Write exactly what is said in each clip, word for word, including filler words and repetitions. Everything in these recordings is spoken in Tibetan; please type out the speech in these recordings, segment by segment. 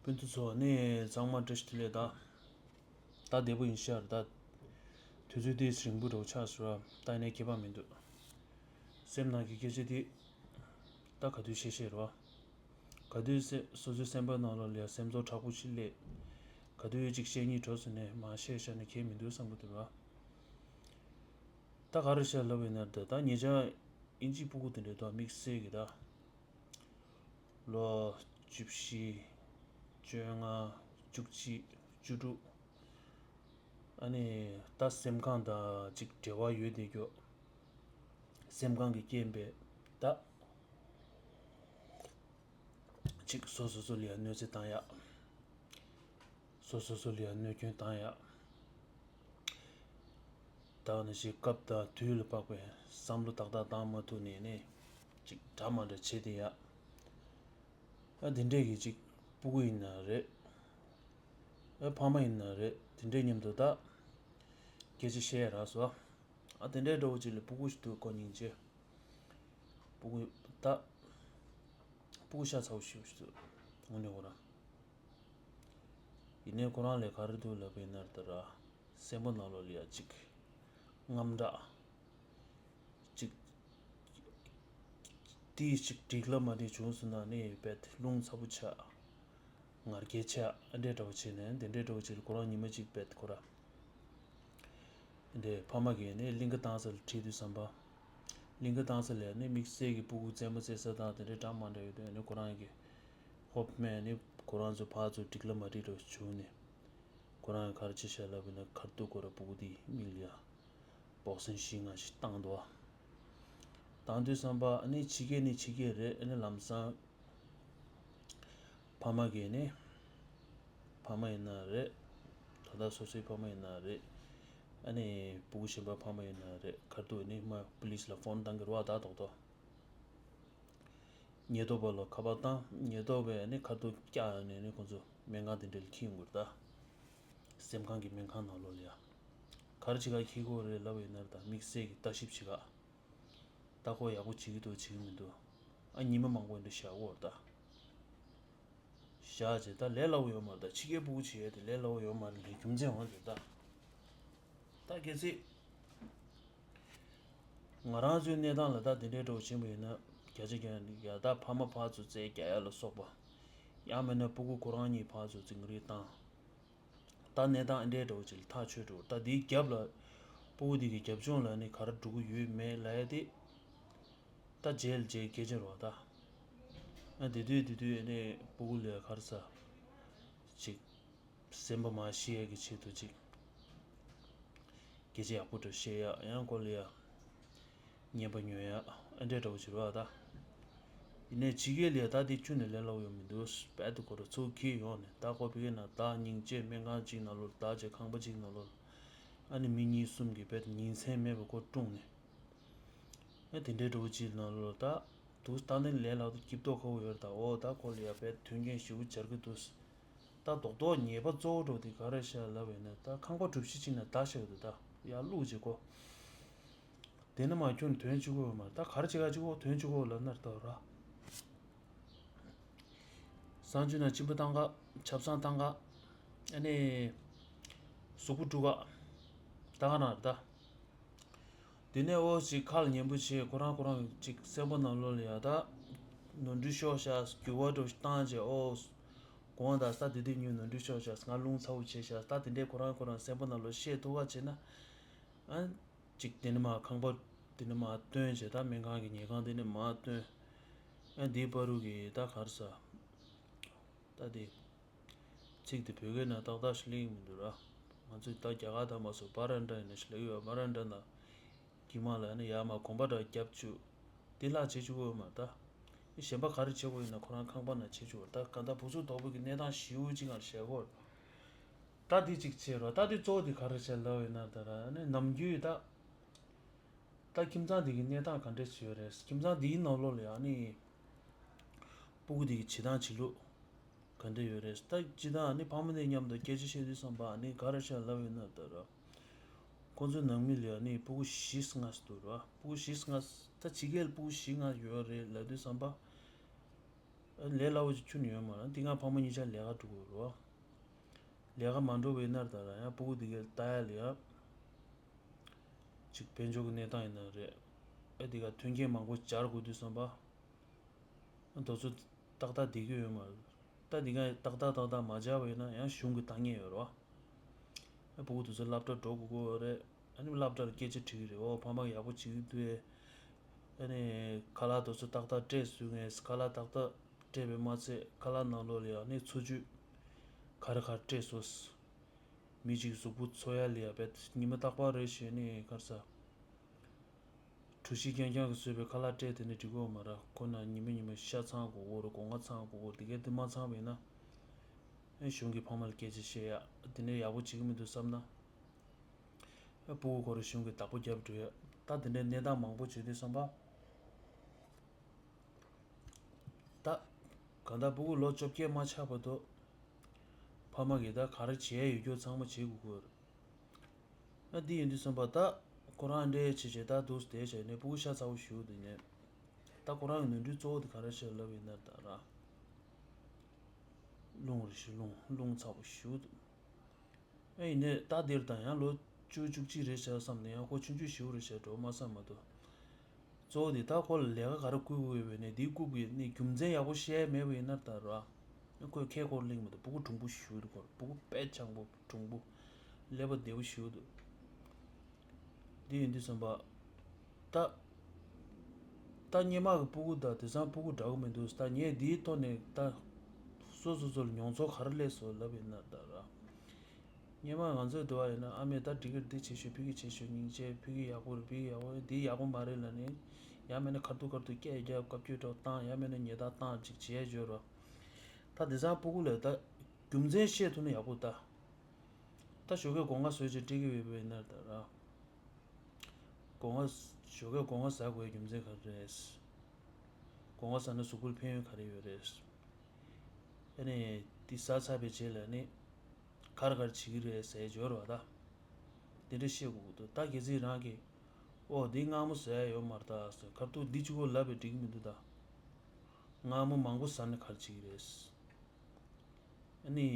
སྤུན་ཟླ་ཚོ་ནི་ཚང་མ་བཀྲ་ཤིས་བདེ་ལེགས། ད་ད་བདེ་པོ་ཡིན་ཤག་རེད། ད་དུས་ཚོད་དེ་རིང་པོ་འདྲ་བོ་ཆགས་སོང་ར། ད་ཡིན་ནའི་ཁྱད་པར་མི་འདུག་སེམས་ནང་གི་སྐད་ཆ་དེ་ད་ག་དུས་བཤད་བཤད་རེད་བ། ག་དུས་སེ་སོ་སོའི་སེམས་པ་ནང་ལོགས་ལ་ཡ་སེམས་ཚོར་དྲག་པོ་ཞིག་སླེབས། ག་དུས་ཅིག་བཤད་སྙིང་བྲོ་སོང་ནས་མ་བཤད་བཞག་ན་ཁྱད་མི་འདུག་བསམ་གི་འདུག་ར། ད་ག་རེ་བཤད་ལབ་ཡིན་ན། ད་ད་ཉེ་ཆར་ཨིན་ཇིའི་སྤུ་གུ་དེ་འདྲའི་ཐོག་དམིགས་བསལ་གྱི་ད། ལོ་བཅུ་བཞི། བཅོ་ལྔ། བཅུ་གཅིག་བཅུ་དྲུག་ཨ་ནི་ད་སེམས་ཁམས་དང་ཅིག་འབྲེལ་བ་ཡོད་བསྡད་རྒྱུ། སེམས་ཁམས་ཀྱི་རྐྱེན་པས་ད་ཅིག་སོ་སོ་སོ་ལ་ཡ་གནོད་འཚེ་བཏང་ཡག་སོ་སོ་སོ་ལ་ཡ་གནོད་སྐྱོན་བཏང་ཡག་ད་ནི་ཞིག་སྐབས་དང་དུས་ལ་དཔག་པའི་བསམ་བློ་ཏག་ཏག་བཏང་མ་ཐུབ་ནས་ནི་ཅིག་འདྲ་མ་འདྲ་བྱེད་དེ་ཡ། ཨ་དེ་འདྲས་ཀྱི་ཅིག་སྤུ་གུ་ཡིན་ན་རེད། ཨ་ཕ་མ་ཡིན་ན་རེད། དེ་འདྲས་མཉམ་དུ་ད་སྐད་ཆ་བཤད་ཡ་རག་སོ། ཨ་དེ་འདྲས་འདྲ་བོ་ཅིག་ལ་སྤུ་གུ་ཞིག་འདུག་ཁོ་སྙིང་རྗེ། སྤུ་གུ་ད་སྤུ་གུ་ཤ་ཚ་བོ་ཞིག་འདུག་དངོས་གནས་ཁོ་རང་། ཡིན་ནའི་ཁོ་རང་ལ་ག་རེ་འདུག་ལབ་པ་ཡིན་ན་ད་ར། སེམས་པ་ནང་ལོགས་ལ་ཡ་ཅིག་དངངས་སྐྲག་ཅིག་དེའི་ཅིག་འགྲིག་ལ་མ་འགྲིག་བྱུང་སོང་ན་ནི་རྦད་དེ་རླུང་ཚ་པོ་ཆགས། ང་རྒྱལ་ཆགས། ཨ་འདྲས་འདྲ་བོ་བྱས་ནས་དེ་འདྲས་འདྲ་བོ་བྱས་ལ་ཁོ་རང་ཉི་མ་གཅིག་རྦད་དེ་ཁོ་ར། དེ་འདྲས་ཕ་མ་གིས་ནི་གླིང་ག་བཏང་ས་ལ་ཁྲིད་དུས་ཙམ་པ། གླིང་ག་བཏང་ས་ལ་ནི་དམིགས་བསལ་གྱི་སྤུ་གུ་རྩེད་མོ་རྩེ་ས་དང་དེ་འདྲས་འདྲ་མ་འདྲ་ཡོད་དུས་ནི་ཁོ་རང་གིས་ཧོབ་སྨྲས་ནི་ཁོ་རང་ཚོ་ཕར་ཚུར་འགྲིག་ལ་མ་འགྲིག་འདྲ་བོ་བྱུང་ནས། ཁོ་རང་གིས་ག་རེ་བྱས་ཤག་ལབ་པ་ཡིན་ན་ཁ་ཐུག་ཁོ་ར་སྤུ་གུ་དེའི་མིག་ལ་ཡ་བོག་སིང་བཞི་ལྔ་ཞིག་བཏང་འདུག་བ། བཏང་དུས་ཙམ་པ་ཨ་ནི་ཕྱི་རྒྱལ་ནི་ཕྱི་རྒྱལ་རེད། ཨ་ནི་ལམ་སང་ཕ་མ་གིས་ནི་ཕ་མ་ཡིན་ན་རེད། ད་ལྟ་སོ་སོའི་ཕ་མ་ཡིན་ན་རེད། ཨ་ནི་སྤུ་གུ་གཞན་པ་ཕ་མ་ཡིན་ན་རེད། ཁ་ཐུག་ནི་མ་པུ་ལིས་ལ་ཕོན་བཏང་གི་རེད་བ། ད་རྡོག་རྡོག་ཉེན་རྟོག་པ་ལ་ཁ་པར་བཏང་། ཉེན་རྟོག་པས་ནི་ཁ་ཐུག་བཀྱགས་ནས་ནི་ཁོང་ཚོ་སྨན་ཁང་དེ་འདྲ་ལ་འཁྱེར་ཡོང་གི་རེད་ད། སེམས་ཁམས་ཀྱི་སྨན་ཁང་ནང་ལོགས་ལ་ཡ། ག་རེ་བྱེད་ག་འཁྱེར་དགོས་རེད་ལབ་པ་ཡིན་ན་ད་དམིགས་བསལ་གྱི་ལྟ་ཞིབ་བྱེད་ག་ད་ཁོ་ཡག་པོ་བྱེད་ཀྱི་འདུག་བྱེད་ཀྱི་མི་འདུག་ཨ་ཉི་མ་མང་པོ་འདི་བཞག་གོ་ད། བཞག་རྗེས་ད་ལས་སླ་པོ་ཡོད་མ་རེད། ད་ཕྱི་རྒྱལ་སྤུ་གུ་བྱེད་ཡས་དེ་ལས་སླ་པོ་ཡོད་མ་རེད། ལས་རྒྱུ་མཚན་འོང་རེད་ད། ད་གལ་སྲིད་ང་རང་ཚོའི་གནས་སྟངས་ལ་ད་དེ་འདྲའི་འདྲ་བོ་ཕྱིན་པ་ཡིན་ན་བརྒྱ་ཆ་བརྒྱ་ཡ་ད་ཕ་མ་ཕར་ཚུར་རྩོད་རྒྱག་ཡ་ལ་སོགས་པ། ཡང་མིན་ན་སྤུ་གུ་ཁོ་རང་གཉིས་ཕར་ཚུར་རྩོད་རེས་བཏང་། ད་གནས་སྟངས་འདྲའི་འདྲ་བོ་ཅིག་ལ་ཐག་ཆོད་འགྲོ། ད་དེའི་རྒྱབ་ལ་སྤུ་གུ་དེ་གི་རྒྱབ་ལྗོངས་ལ་ནི་ག་རེ་འགྲོ་གི་ཡོད་མེད་ལབ་ཡ་དེ། ད་རྗེས་ལ་རྗེས་སྐད་ཆ་རོགས་ད། ཨ་དེ་དུས་དེ་དུས་ཨ་ནི་སྤུ་གུ་ལ་ག་རེ་ཟ། ཅིག་སེམས་པ་མ་ཤི་ཡ་གི་ཆེད་དུ་ཅིག་སྐད་ཆ་ཡག་པོ་འདྲ་བཤད་ཡ། ཡང་ཁོ་ལ་ཡ་ཉན་པ་ཉོན་ཡ་ཨ་འདྲས་འདྲ་བོ་ཅིག་རོགས་ད། ཡིན་ནའི་ཕྱི་རྒྱལ་ལ་ཡ་ད་དེ་ཁྱོན་ནས་ལས་སླ་པོ་ཡོད་མི་འདུག་རྦད་དེ་ཁོ་ར་ཚུར་འཁྱེར་ཡོང་ནས་ད་ཁོ་ཕ་གི་ན་ད་སྙིང་རྗེ་སྨན་ཁང་གཅིག་ནང་ལོགས་ད་ཅིག་ཁང་པ་གཅིག་ནང་ལོགས་ཨ་ནི་མི་གཉིས་གསུམ་གྱིས་རྦད་དེ་ཉིན་མཚན་མེད་པར་ཁོ་བཀྲོངས་ནས། ཨ་དེ་འདྲའི་འདྲ་བོ་ཅིག་ནང་ལོགས་ད་འདུག་ད་ནི་ལས་སླ་པོ་སྐྱིད་ཏོག་ཁ་པོ་ཡོད་རེད་ད། འོ་ད་ཁོ་ལ་ཡ་རྦད་དོན་རྐྱེན་ཞེ་པོ་སྦྱར་གི་འདུག་ད་རྡོག་རྡོག་ཉེས་པ་གཙོ་བོ་འདྲ་བོ་དེ་ག་རེ་ཤག་ལབ་པ་ཡིན་ན་ད་ཁང་པ་གྲུ་བཞི་གཅིག་ནང་བདའ་བཞག་གི་འདུག་ད་ཡར་བླུགས་བྱེད་གོ། དེ་ནི་མ་ཁྱོན་དོན་གཅིག་པོ་ཡོད་མ་རེད། ད་ག་རེ་བྱེད་ག་གཅིག་པོ་དོན་གཅིག་པོ་ལབ་ན་རེད་ད་ར། གསང་སྤྱོད་ནང་གཅིན་པ་བཏང་ག་ཆབ་གསང་བཏང་ག་ཨ་ནི་གཟུགས་པོ་དཀྲུག་ག་ད་ག་ན་རེད་ད། དེ་ནས་འོ་ཅིག་ཁ་ལ་ཉན་པོ་བྱས་ཁོ་རང་ཁོ་རང་ཅིག་སེམས་པ་ནང་ལོགས་ལ་ཡ་ད་ནོར་འཁྲུལ་ཤོར་ཤག་འགྱུར་བ་འགྲོ་བཏང་བྱས་འོ། དགོངས་དག་ས་དེ་དུས་ཉིད་ནོར་འཁྲུལ་ཤོར་ཤག་ང་རླུང་ཚ་པོ་བྱས་ཤག་ད་དེ་འདྲས་ཁོ་རང་ཁོ་རང་སེམས་པ་ནང་ལོགས་བཤད་ཐུབ་པ་བྱས་ན། ཨ་ཅིག་དེ་ནས་མ་ཁང་པ་དེ་ནས་མ་བཏོན་བྱས་ད་སྨན་ཁང་གི་ཉལ་ཁང་དེ་ནས་མ་བཏོན། ཨ་འདིའི་བར་དུ་གི་ད་ག་རེ་ཟ། ད་དེ། ཚིག་དེ་བོད་སྐད་ནང་ཏག་ཏག་ཞིག་སླེབས་ཀྱི་མི་འདུག་ར། ང་ཚོས་ད་རྒྱ་གར་དང་མ་སོགས་བྷ་རན་ཏྲ་ཡིན་ན་ཞིག་ལབ་ཡོད། བྷ་རན་ཏྲ་ན་དཀྱིལ་མ་ལ་ནི་ཡར་མར་གོམ་པ་འདྲ་བརྒྱབ་བཅུག་དེ་ལྷག་བྱེད་བཅུག་གི་ཡོད་མ་རེད་ད། གཞན་པ་ག་རེ་བྱེད་དགོས་ཡིན་ན་ཁོ་རང་ཁང་པ་ནང་བྱེད་བཅུག་རེད་ད། གང་ལྟར་བུ་ཚུགས་དོག་པོ་གི་གནས་སྟངས་ཞེ་པོ་ཅིག་ང་ལ་བཤད་དགོས་རེད། ད་འདི་གཅིག་བྱས་རོགས། ད་འདི་གཙོ་བོ་འདི་ག་རེ་བྱས་ལབ་ཡིན་ན་ད་ར་ནི་ནམ་རྒྱུན་ད། ད་ཁྱིམ་ཚང་འདི་གི་གནས་སྟངས་ག་འདྲས་བྱས་ཡོད་རེད། ཁྱིམ་ཚང་འདིའི་ནང་ལོགས་ལ་ཡང་ནི། སྤུ་གུ་འདི་གི་བྱེད་སྟངས་བྱེད་ལུགས་ག་འདྲས་ཡོད་རེད། ད་སྤྱིར་བཏང་ནི་ཕ་མ་འདི་མཉམ་དུ་སྐད་ཆ་བཤད་དུས་ཙམ་པ་ནི་ག་རེ་བྱས་ལབ་ཡོད་ན་ད་ར། ཁོང་ཚོའི་ནང་མི་ལ་ཡང་ནི་སྤུ་གུ་བཞི་ལྔ་ཙམ་འདུག་ར། སྤུ་གུ་བཞི་ལྔ་ཙམ་ད་ཕྱི་རྒྱལ་སྤུ་གུ་བཞི་ལྔ་ཡོད་རེད་ལབ་དུས་ཙམ་པ། ཨ་ལས་སླ་བོ་ཅིག་ཁྱོན་ནས་ཡོད་མ་རེད། འདི་སྔ་ཕ་མ་གཉིས་ཆ་ལས་ཀ་འགྲོ་དགོས་རེད་བ། ལས་ཀ་མ་འགྲོ་བའི་ནར་ད་ར་ཡང་སྤུ་གུ་འདི་གའི་ལྟ་ཡ་ལ་ཡང་ཅིག་དཔལ་འབྱོར་གྱི་གནས་སྟངས་ཡིན་ན་རེད། ཨ་འདི་ག་མཐུན་རྐྱེན་མང་པོ་སྦྱར་དགོས་དུས་ཙམ་པ། ཨ་དེ་ཚོ་ཏག་ཏག་བསྡད་ཀྱི་ཡོད་མ་རེད། ད་འདི་ག་ཏག་ཏག་ཏག་ཏག་མ་སྦྱར་བ་ཡིན་ན་ཡང་གཞུང་གི་ལྟ་ངན་ཡོད་རེད་བ། ཨ་སྤུ་གུ་དེ་ཚོ་སློབ་གྲྭ་འགྲོ་དགོས་ཀྱི་ཡོད་རེད། ཨ་ནི་སློབ་གྲྭ་ལ་སྐད་ཆ་དྲིས་ཀྱི་རེད། ཨོ་ཕ་མ་ཡག་པོ་བྱེད་ཀྱི་འདུག་ཨེ། ཨ་ནི་ཁ་ལག་དེ་ཚོ་ཏག་ཏག་སྤྲད་ཟེར་ངས། ཁ་ལག་ཏག་ཏག་སྤྲད་པས་མ་ཚད་ཁ་ལག་ནང་ལོགས་ལ་ཡང་ནི་འཚོ་བཅུད་ག་རེ་ག་རེ་སྤྲད་སོང་། མི་གཅིག་གཟུགས་པོ་འཚོ་ཡ་ལ་ཡ་བས་ཉི་མ་རྟག་པར་རེ་བཞིན་ནི་ག་རེ་ཟ། གྲོ་ཞིབ་རྐྱང་རྐྱང་གིས་བཟོས་པའི་ཁ་ལག་སྤྲད་དེ་ནི་འགྲིག་གི་ཡོད་མ་རེད། ཁོ་ན་ཉི་མ་ཉི་མ་ཤ་ཚང་དགོས་ཀྱི་རེད། སྒོ་ང་ཚང་དགོས་ཀྱི་རེད། དེ་གས་དེ་མ་ཚང་བ་ཡིན་ན། ཨེ་གཞུང་གི་ཕ་མ་ལ་སྐད་ཆ་བཤད་ཡ་དེ་འདྲ་ཡག་པོ་བྱེད་ཀྱི་མི་འདུག་བསམ་ན། ཨེ་སྤུ་གུ་ཁོ་རང་གཞུང་གི་བདག་པོ་རྒྱབ་འགྲོ་ཡ། ད་དེ་འདྲའི་གནས་སྟངས་མང་པོ་བྱེད་དུས་བསམ་པ། ད་གང་ལྟར་སྤུ་གུ་ལོ་བཅོ་བརྒྱད་མ་ཆགས་བར་དུ་ཕ་མ་གིས་ད་ག་རེ་བྱེད་ཡ་ཡོད་རྒྱུ་ཚང་མ་བྱེད་དགོས་ཀྱི་ཡོད་རེད། ཨ་འདི་ཡིན་དུས་ཙམ་པ་ད་ཁོ་རང་འདྲ་བྱེད་བྱེད་ད་འདུག་བསྡད་བྱས་ནས་སྤུ་གུ་ཤ་ཚ་བོ་ཞེ་པོ་འདུག་ནས། ད་ཁོ་རང་གི་ནོར་འཁྲུལ་གཙོ་བོ་དེ་ག་རེ་བྱས་ལབ་ཡིན་ན་ད་ར། རླུང་རེད་ཤག་རླུང་རླུང་ཚ་བོ་ཞེ་པོ་འདུག་ཨ་ཡིན་ནས་ད་འདིར་ད་ཡང་ལོ་བཅུ་བཅུ་གཅིག་རེད་ཤག་བསམ་ནས་ཡང་ཁོ་ཆུང་ཆུང་ཞེ་པོ་རེད་ཤག་འགྲོ་མ་བསམ་མ་གཏོགས། གཙོ་བོ་དེ་ད་ཁོ་ལ་ལས་ཀ་ག་རེ་བསྐུར་དགོས་ཡོད་པས་ནས་འདི་བསྐུར་དགོས་ནས་རྒྱུ་མཚན་ཡག་པོ་བཤད་མེད་པ་ཡིན་ན་ད་ར། ཁོས་ཁའི་སྐོར་གླེང་མི་འདུག་སྤུ་གུ་གྲུང་པོ་ཞེ་པོ་འདུག་སྐོར་སྤུ་གུ་དཔེ་སྤྱང་པོ་གྲུང་པོ། ཀླད་པ་བདེ་པོ་ཞེ་པོ་འདུག་འདི་ཡིན་དུས་ཙམ་པ། ད། ད་སྔོན་མ་གི་སྤུ་གུ་དང་དེང་སང་སྤུ་གུ་འདྲ་གི་མི་འདུག་ད་ངས་འདིའི་ཐོག་ནས་ད། སོ་སོ་སོ་ལ་མྱོང་ཚོར་ག་རེ་སླེབས་སོང་ལབ་ཡིན་ན་ད་ར། སྔོན་མ་ང་ཚོའི་འདུག་བ་ཡིན་ན་ཨ་མས་ད་འགྲིག་གི་རེད། འདི་བྱེད་ཤོག་ཕ་གི་བྱེད་ཤོག་སྙིང་རྗེ། ཕ་གི་ཡག་པོ་རེད། ཕ་གི་ཡག་པོ་རེད། འདི་ཡག་པོ་མ་རེད་ལབ་ནས། ཡང་མིན་ན་ཁ་ཐུག་ཁ་ཐུག་སྐད་རྒྱབ་སྐབས་བཅོས་འགྲོ་བཏང་། ཡང་མིན་ན་ཉེས་རྡུང་བཏང་ཅིག་བྱས་འབྱོར་རོ། ད་དེང་སང་སྤུ་གུ་ལ་ད། རྒྱུ་མཚན་བཤད་ཐུབ་ན་ཡག་པོ་ད། ད་ཞོགས་ཀས་སྒོ་ང་བཟོས་བྱས་སྤྲད་ཀྱི་ཡོད་པས་ན་ད་ར། སྒོ་ང་། ཞོགས་ཀས་སྒོ་ང་ཟ་དགོས་རྒྱུ་མཚན་ག་རེ་རེད། སྒོ་ང་ཟ་ན་གཟུགས་པོར་ཕན་ཡོན་ག་རེ་ཡོད་རེད། ཨ་ནི། འདི་ཟ་ཚར་བའི་རྗེས་ལ་ནི། ག་རེ་ག་རེ་བྱེད་ཀྱི་རེད་ཟེར་འབྱོར་བ་ད། དེ་འདྲ་བཤད་དགོས་ཀྱི་འདུག་ད་གལ་སྲིད་རང་གིས། ཨོ་འདི་མངར་མོ་ཟ་ཡ་ཡོད་མ་རེད་ད་ཟེར་ཁ་ཐུག་འདི་གཅིག་པོ་ལབ་པས་འགྲིག་གི་མི་འདུག་ད། མངར་མོ་མང་པོ་ཟ་ནས་ག་རེ་བྱེད་ཀྱི་རེད། ཨ་ནི།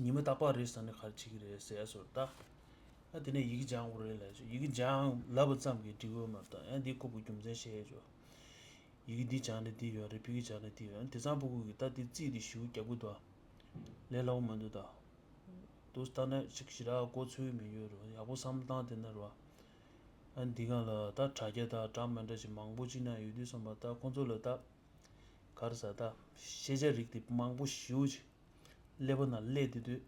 ཉི་མ་རྟག་པར་རེ་ཟ་ནས་ག་རེ་བྱེད་ཀྱི་རེད་ཟེར་ཡ་སོར་ད། ཨ་དེ་ནས་ཡི་གེ་སྦྱང་དགོས་རེད་ལབ་ཡ་ཆོག་ཡི་གེ་སྦྱང་ལབ་པ་ཙམ་གྱིས་འགྲིག་གི་ཡོད་མ་རེད་ད། ཨ་འདི་ཁོ་བོ་རྒྱུ་མཚན་བཤད་ཡ་ཆོག་ཡི་གེ་འདི་སྦྱང་ནས་འདི་ཡོད་རེད། ཕ་གི་སྦྱང་ནས་འདི་ཡོད་རེད། དེང་སང་སྤུ་གུ་གིས་ད་འདི་རྩིས་འདི་ཞེ་པོ་རྒྱག་གི་འདུག་ལས་སླ་པོ་མི་འདུག་ད། འདུག་ལྟ་ན་ཅིག་ཞེ་དྲག་མགོ་ཚོས་མི་ཡོད་རེད། ཡག་པོ་བསམ་བློ་བཏང་བསྡད་ན་རེད་བ། ཨ་འདི་སྒང་ལ་ད་དྲ་རྒྱ་དང་འདྲ་མི་འདྲ་ཞིག་མང་པོ་ཅིག་ན་ཡོད་དུས་ཙམ་པ་ད་ཁོང་ཚོ་ལ་ད། ག་རེ་ཟ་ད། ཤེས་བྱ་རིགས་དེ་མང་པོ་ཞེ་པོ་ཅིག་ཀླད་པ་ནང་སླེབས་བསྡད་དུས།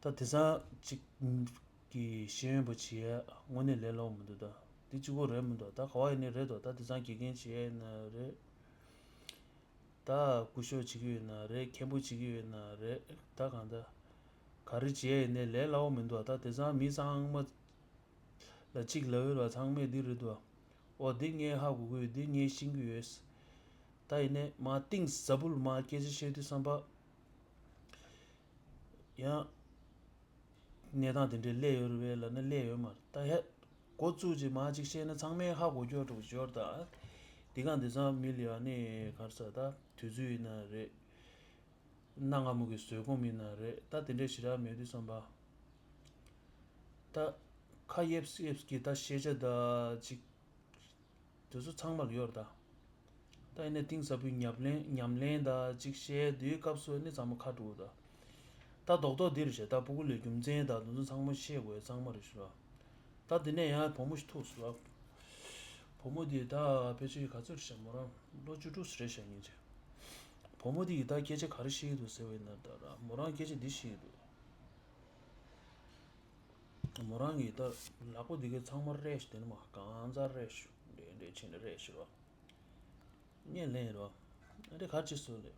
ད་དེང་སང་ཅིག་གི་ཤེས་ཡོན་པ་བྱེད་ཡ་དངོས་གནས་ལས་སླ་པོ་མི་འདུག་ད་འདི་གཅིག་པོ་རེད་མི་འདུག་ད་ག་བ་ཡིན་ནའི་རེད་དོ། ད་དེང་སང་དགེ་རྒན་བྱེད་ཡ་ཡིན་ན་རེད། ད་སྐུ་ཞབས་བྱེད་ཀྱི་ཡོད་ན་རེད། མཁན་པོ་བྱེད་ཀྱི་ཡོད་ན་རེད། ད་གང་ད། ག་རེ་བྱེད་ཡ་ཡིན་ནའི་ལས་སླ་པོ་མི་འདུག་ད་དེང་སང་མི་ཚང་མ་ལ་གཅིག་ལབ་ཡོད་ར་ཚང་མས་འདི་རེད་དོ། ཨོ་འདི་ངས་ཧ་གོ་གི་ཡོད། འདི་ངས་ཤེས་ཀྱི་ཡོད། ད་ཡིན་ནའི་མ་གཏིང་ཟབ་པོ་ལ་མ་སྐད་ཆ་བཤད་དུས་ཙམ་པ། ཡང་། གནས་སྟངས་དེ་འདྲའི་སླེབས་ཡོད་རེད་པས་ལབ་ན་སླེབས་ཡོད་མ་རེད། ད་ཧད། འགོ་བཙུགས་རྗེས་མ་གཅིག་བཤད་ན་ཚང་མས་ཧ་གོ་རྒྱུ་འདྲ་པོ་ཅིག་ཡོད་རེད་ད། འདི་ག་འདི་ཚང་མི་ལ་ཡང་ནི་ག་རེ་ཟ་ད་དུས་ཚོད་ཡིན་ན་རེད། གནའ་སྔ་མོ་གི་བཟོད་སྒོམ་ཡིན་ན་རེད། ད་དེ་འདྲའི་ཞེ་དྲག་མེད་དུས་ཙམ་པ། ད། ཁ་གཡེབ་གཡེབ་ཀྱི་ད་ཤེས་བྱ་ད་ཅིག་དེ་ཚོ་ཚང་མ་ལ་ཡོད་རེད་ད། ད་ཡིན་ནའི་གཏིང་ཟབ་པོའི་ཉམས་ལེན་ཉམས་ལེན་ད་ཅིག་བཤད་དུས་སྐབས་སུ་ནི་ཚང་མ་ཁ་དྲུག་ད། ད་རྡོག་རྡོག་འདིར་བཤད་ད་སྤུ་གུ་ལ་རྒྱུ་མཚན་ད་དེ་ཚོ་ཚང་མ་བཤད་དགོས་ཡ་ཚང་མ་རེད་ཤི་ར། ད་དེ་ནས་ཡང་བུ་མོ་ཞིག་ཐུག་སོང་ར། བུ་མོ་དེ་ད་ཕལ་ཆེར་ག་ཚོད་རེད་ཤག་མོ་རང་ལོ་བཅུ་དྲུག་རེད་ཤག་ཡིན་ཅེ། བུ་མོ་དེ་ཡིས་ད་སྐད་ཆ་ག་རེ་བཤད་ཀྱི་འདུག་ཟེར་བས་ན་ད་ར་མོ་རང་སྐད་ཆ་འདི་བཤད་ཀྱི་འདུག་མོ་རང་གིས་ད་ལག་པ་འདི་གའི་ཚང་མ་རེད་ཤག་དེ་ནི་མ་གང་ཚ་རེད་ཤག་འདྲེ་འདྲེ་ཕྱིན་ནས་རེད་ཤག་ར། ངས་ལན་རོ། ཨ་འདྲེ་ག་ཅི་སོ་ལེ།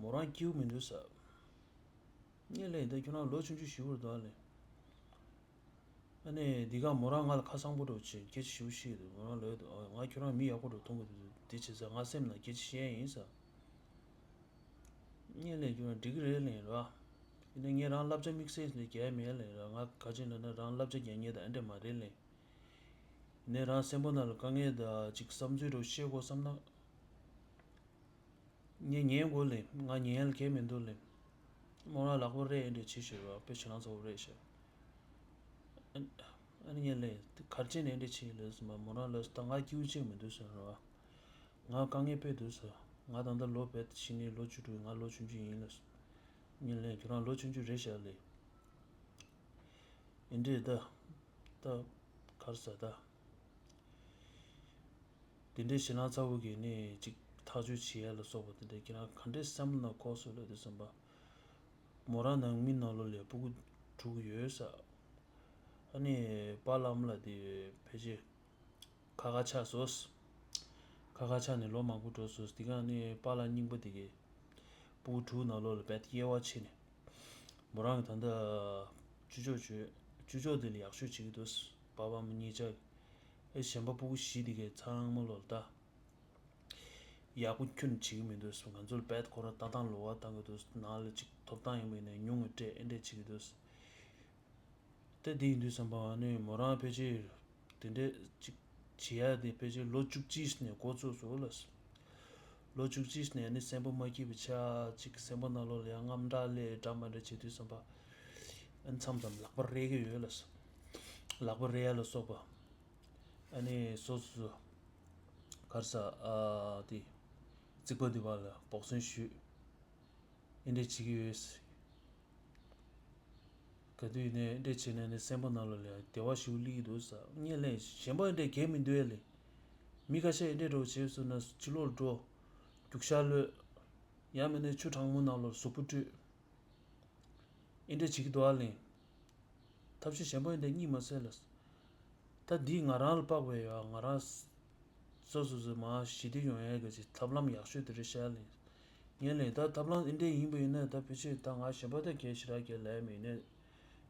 མོ་རང་སྐྱིད་པོ་མི་འདུག་ས། ངས་ལན་ད་ཁྱོད་རང་ལོ་ཆུང་ཆུང་ཞིག་བར་དོ་ཨ་ལེ། ཨ་ནི་འདི་ག་མོ་རང་ང་ལ་ཁ་སང་པོ་འདྲ་བྱེད་སྐད་ཆ་ཞིག་བཤད་འདུག་མོ་རང་ལོས་འདུག་ང་ཁྱོད་རང་མི་ཡག་པོ་འདྲ་མཐོང་གི་འདུག་དེ་བྱས་ཙང་ང་སེམས་ནང་སྐད་ཆ་བཤད་ཡིན་ས། ངས་ལན་ཁྱོད་རང་འགྲིག་གི་རེད་ལན་ར། ཡིན་ན་ངས་རང་བསླབ་བྱ་དམིགས་བསལ་ནས་རྒྱག་མེད་ལན་ར། ང་ག་ཅི་ལབ་ན་རང་བསླབ་བྱ་རྒྱག་མཁན་དང་ཨེ་འདྲ་མ་རེད་ལན། ནས་རང་སེམས་པོ་ནང་ལ་དཀའ་ངལ་དང་ཅིག་བསམ་ཚུལ་འདྲ་བཤད་དགོས་བསམ་ན་ ངས་ཉན་དགོས་ལེ། ང་ཉན་ཡ་ལ་གལ་མི་འདུག་ལེ། མོ་རང་ལག་པ་རེད་འདྲ་བྱེད་ཤེས་རོགས། དཔེ་ཞེ་ལང་ཚ་བོ་རེད་ཤག་ཨ་ཨ་ནི་ངས་ལེ། གར་ཆེན་ནས་འདྲ་བྱེད་ལེ་ཟེར་མ། མོ་རང་ལ་ད་ང་སྐྱིད་པོ་ཅིག་མི་འདུག་ཟེར་རོགས། ང་དཀའ་ངལ་དཔེ་འདུག་ཟེར། ང་ད་ལྟ་ལོ་བེད་ཤི་ནི་ལོ་བཅུ་དྲུག་ང་ལོ་ཆུང་ཆུང་ཡིན་ལེ། ངས་ལེ་ཁྱོད་རང་ལོ་ཆུང་ཆུང་རེད་ཤག་ལེ། ཨེ་འདྲས་ད། ད། གར་ཟ་ད། དེ་འདྲའི་ཞེ་ལང་ཚ་བོ་གིས་ནི་ཅིག་ཐག་གཅོད་བྱེད་ཡ་ལ་སོགས་པ་དེ་འདྲ་ཁྱེད་རང་ག་འདྲའི་བསམ་བློ་ནང་འཁོར་སོང་ལབ་དུས་ཙམ་པ། མོ་རང་ནང་མི་ནང་ལོགས་ལ་སྤུ་གུ་དྲུག་ཡོད་ས། ཨ་ནི་པཱ་ལགས་ཨ་མ་ལགས་དེ་ཕལ་ཆེར་ཁ་ཁ་ཆགས་སོང་། ཁ་ཁ་ཆགས་ནས་ལོ་མང་པོ་འགྲོ་སོང་། དེ་ག་ནི་པཱ་ལགས་རྙིང་པ་དེ་གིས་སྤུ་གུ་དྲུག་ནང་ལོགས་ལ་རྦད་དེ་དབྱེ་བ་ཕྱེ་ནས། མོ་རང་གི་ད་ལྟ་ཅུ་ཅོག་བྱོས། ཅུ་ཅོག་དེ་ལ་ཡག་ཤོས་བྱེད་ཀྱི་འདུག་པཱ་ཕ་མ་གཉིས་ཆ་གིས། ཨེ་གཞན་པ་སྤུ་གུ་བཞི་དེ་གའི་ཚང་མ་ལོག་ལ་ད་ཡག་པོ་ཁྱོན་བྱེད་ཀྱི་མི་འདུག་ང་ཚོར་རྦད་ཁོ་རང་ལྟ་སྟངས་ལོགས་ཀ་བཏང་གི་འདུག་ནང་ལ་ཅིག་ཐོབ་ཐང་ཡིན་པ་ཡིན་ན་ཉུང་ངུ་སྤྲད། ཨེ་འདྲས་བྱེད་ཀྱི་འདུག་ད་དེ་ཡིན་དུས་ཙམ་པ་ཨ་ནི་མོ་རང་ཕལ་ཆེར་དེ་འདྲས་ཅིག་བྱེད་ཡ་དེ་ཕལ་ཆེར་ལོ་བཅུ་གཅིག་ནས་འགོ་བཙུགས་སོང་ལ། ལོ་བཅུ་གཅིག་ནས་ནི་སེམས་པ་མ་སྐྱིད་པ་ཆགས། ཅིག་སེམས་པ་ནང་ལོགས་ལ་ཡང་དངངས་སྐྲག་སླེབས། འདྲ་མ་འདྲ་བྱེད་དུས་ཙམ་པ། ཨ་ནི་མཚམས་མཚམས་ལག་པ་རེག་གི་ཡོད་ལ། ལག་པ་རེག་ཡ་ལ་སོགས་པ། ཨ་ནི་སོ་སོ་སོ། གར་ས་ཨ་དེ། རྩིག་པ་འདི་བར་ལ་འབོག་སོན་ཞུས། ཨེ་འདྲས་བྱེད་ཀྱི་ཡོད། ག་དུས་ནས་ཨེ་འདྲས་བྱས་ནས་ནི་སེམས་པ་ནང་ལོགས་ལ་བདེ་བ་ཞིག་སླེབས་ཀྱི་འདུག་ས། ངས་ལན་གཞན་པ་ཨེ་འདྲས་གལ་མི་འདུག་ཨེ་ལེ། མི་ཁ་ཤས་ཨེ་འདྲས་འགྲོ་བྱས་སོང་ན་ཕྱི་ལོགས་འགྲོ། རྒྱུག་ཤར་གློད། ཡང་མིན་ན་ཆུ་གྲང་མོ་ནང་ལོགས་གཟུགས་པོ་བཀྲུས། ཨེ་འདྲས་བྱེད་ཀྱི་འདུག་ཨ་ལེ། ཐབས་ཤེས་གཞན་པ་ཡིན་དེ་གཉིད་མ་སད་ལ། ད་འདི་ང་རང་ལ་དཔག་པའི་ཡ་ང་རང་སོ་སོ་སོ་མ་ཞི་བདེ་ཡོང་ཡ་གི་ཅིག་ཐབས་ལམ་ཡག་ཤོས་དེ་རེད་ཤག་ལེ། ངས་ལེ་ད་ཐབས་ལམ་འདི་འདྲས་ཡིན་པ་ཡིན་ན་ད་ཕལ་ཆེར་ད་ང་གཞན་པ་ད་གལ་ཞེ་དྲག་གལ་ལས་མེད་ནས།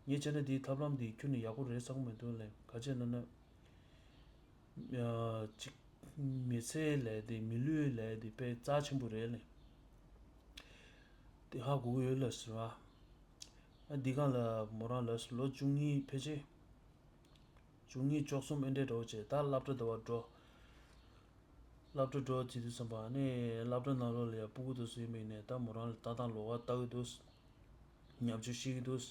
ངས་བྱས་ན་འདིའི་ཐབས་ལམ་འདི་ཁྱོན་ནས་ཡག་པོ་རེད་བསམ་གི་མི་འདུག་ལེ། ག་ཅི་ལབ་ན། ཅིག་མི་ཚེ་ལས་དེ་མི་ལུས་ལས་དེ་དཔེ་རྩ་ཆེན་པོ་རེད་ལེ། དེ་ཧ་གོ་གི་ཡོད་ལ་ཟེར་བ། ཨ་འདི་གང་ལ་མོ་རང་ལ་ལོ་བཅུ་གཉིས་ཕལ་ཆེར། བཅུ་གཉིས་བཅུ་གསུམ་ཨེ་འདྲས་འགྲོ་བྱས་ད་སློབ་གྲྭ་འདི་བ་འགྲོ། སློབ་གྲྭ་འགྲོ་བྱེད་དུས་ཙམ་པ་ནི་སློབ་གྲྭ་ནང་ལོགས་ལ་ཡ་སྤུ་གུ་དེ་ཚོ་ཡིན་པ་ཡིན་ནའི་ད་མོ་རང་ལ་ལྟ་སྟངས་ལོགས་ཀ་ལྟ་གི་འདུག་བརྙས་བཅོས་ཤེས་ཀྱི་འདུག་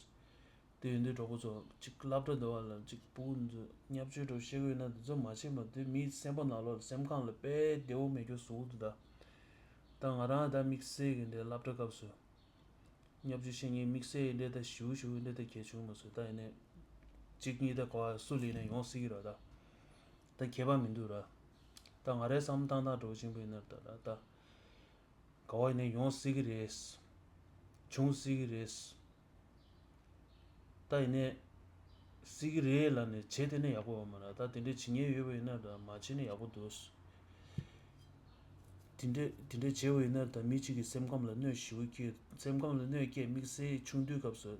དེ་ཡིན་དུས་གྲོགས་པོ་ཚོ་གཅིག་སློབ་གྲྭ་འདི་བ་ལ་གཅིག་སྤུ་གུ་འདི་ཚོ་བརྙས་བཅོས་འདྲ་བོ་བཤད་གི་ཡོད་ན་འདི་ཚོ་མ་བྱེད་མ། དེ་མིའི་སེམས་པ་ནང་ལོགས་ལ་སེམས་ཁམས་ལ་དཔེ་བདེ་བོ་མེད་རྒྱུ་བཟོ་གི་འདུག་ད་ད་ང་རང་ད་དམིགས་བསལ་གྱི་འདི་སློབ་གྲྭ་སྐབས་སུ་བརྙས་བཅོས་བཤད་མཁན་དམིགས་བསལ་འདི་ད་ཞེ་པོ་ཞེ་པོ་འདི་ད་གལ་བྱུང་མ་སོང་། ད་ཡིན་ནའི་གཅིག་གཉིས་ད་ག་བ་སུ་ལ་ཡིན་ན་ཡོང་སྲིད་ཀྱི་རེད། ད་ད་ཁྱད་པར་མི་འདུག་ར། ད་ང་རའི་བསམ་བློ་བཏང་སྟངས་འདྲ་བོ་ཅིག་ཡིན་པ་ཡིན་ན་ད་ད་ད། ག་བ་ཡིན་ནའི་ཡོང་སྲིད་ཀྱི་རེད། བྱུང་སྲིད་ཀྱི་རེད། ད་ཡིན་ནའི། སྲིད་ཀྱི་རེད་ལབ་ནས་བྱེད་དེ་ནས་ཡག་པོ་ཡོད་མ་རེད། ད་དེ་འདྲའི་བྱེད་མཁན་ཡོད་པ་ཡིན་ན་ད་མ་བྱེད་ནས་ཡག་པོ་འདུག་དེ་འདྲའི་དེ་འདྲའི་བྱེད་པ་ཡིན་ན་ད་མི་གཅིག་གི་སེམས་ཁམས་ལ་གནོད་ཞེ་པོ་སྐྱེལ། སེམས་ཁམས་ལ་གནོད་སྐྱེལ་དམིགས་བསལ་ཆུང་དུས་སྐབས་སུ་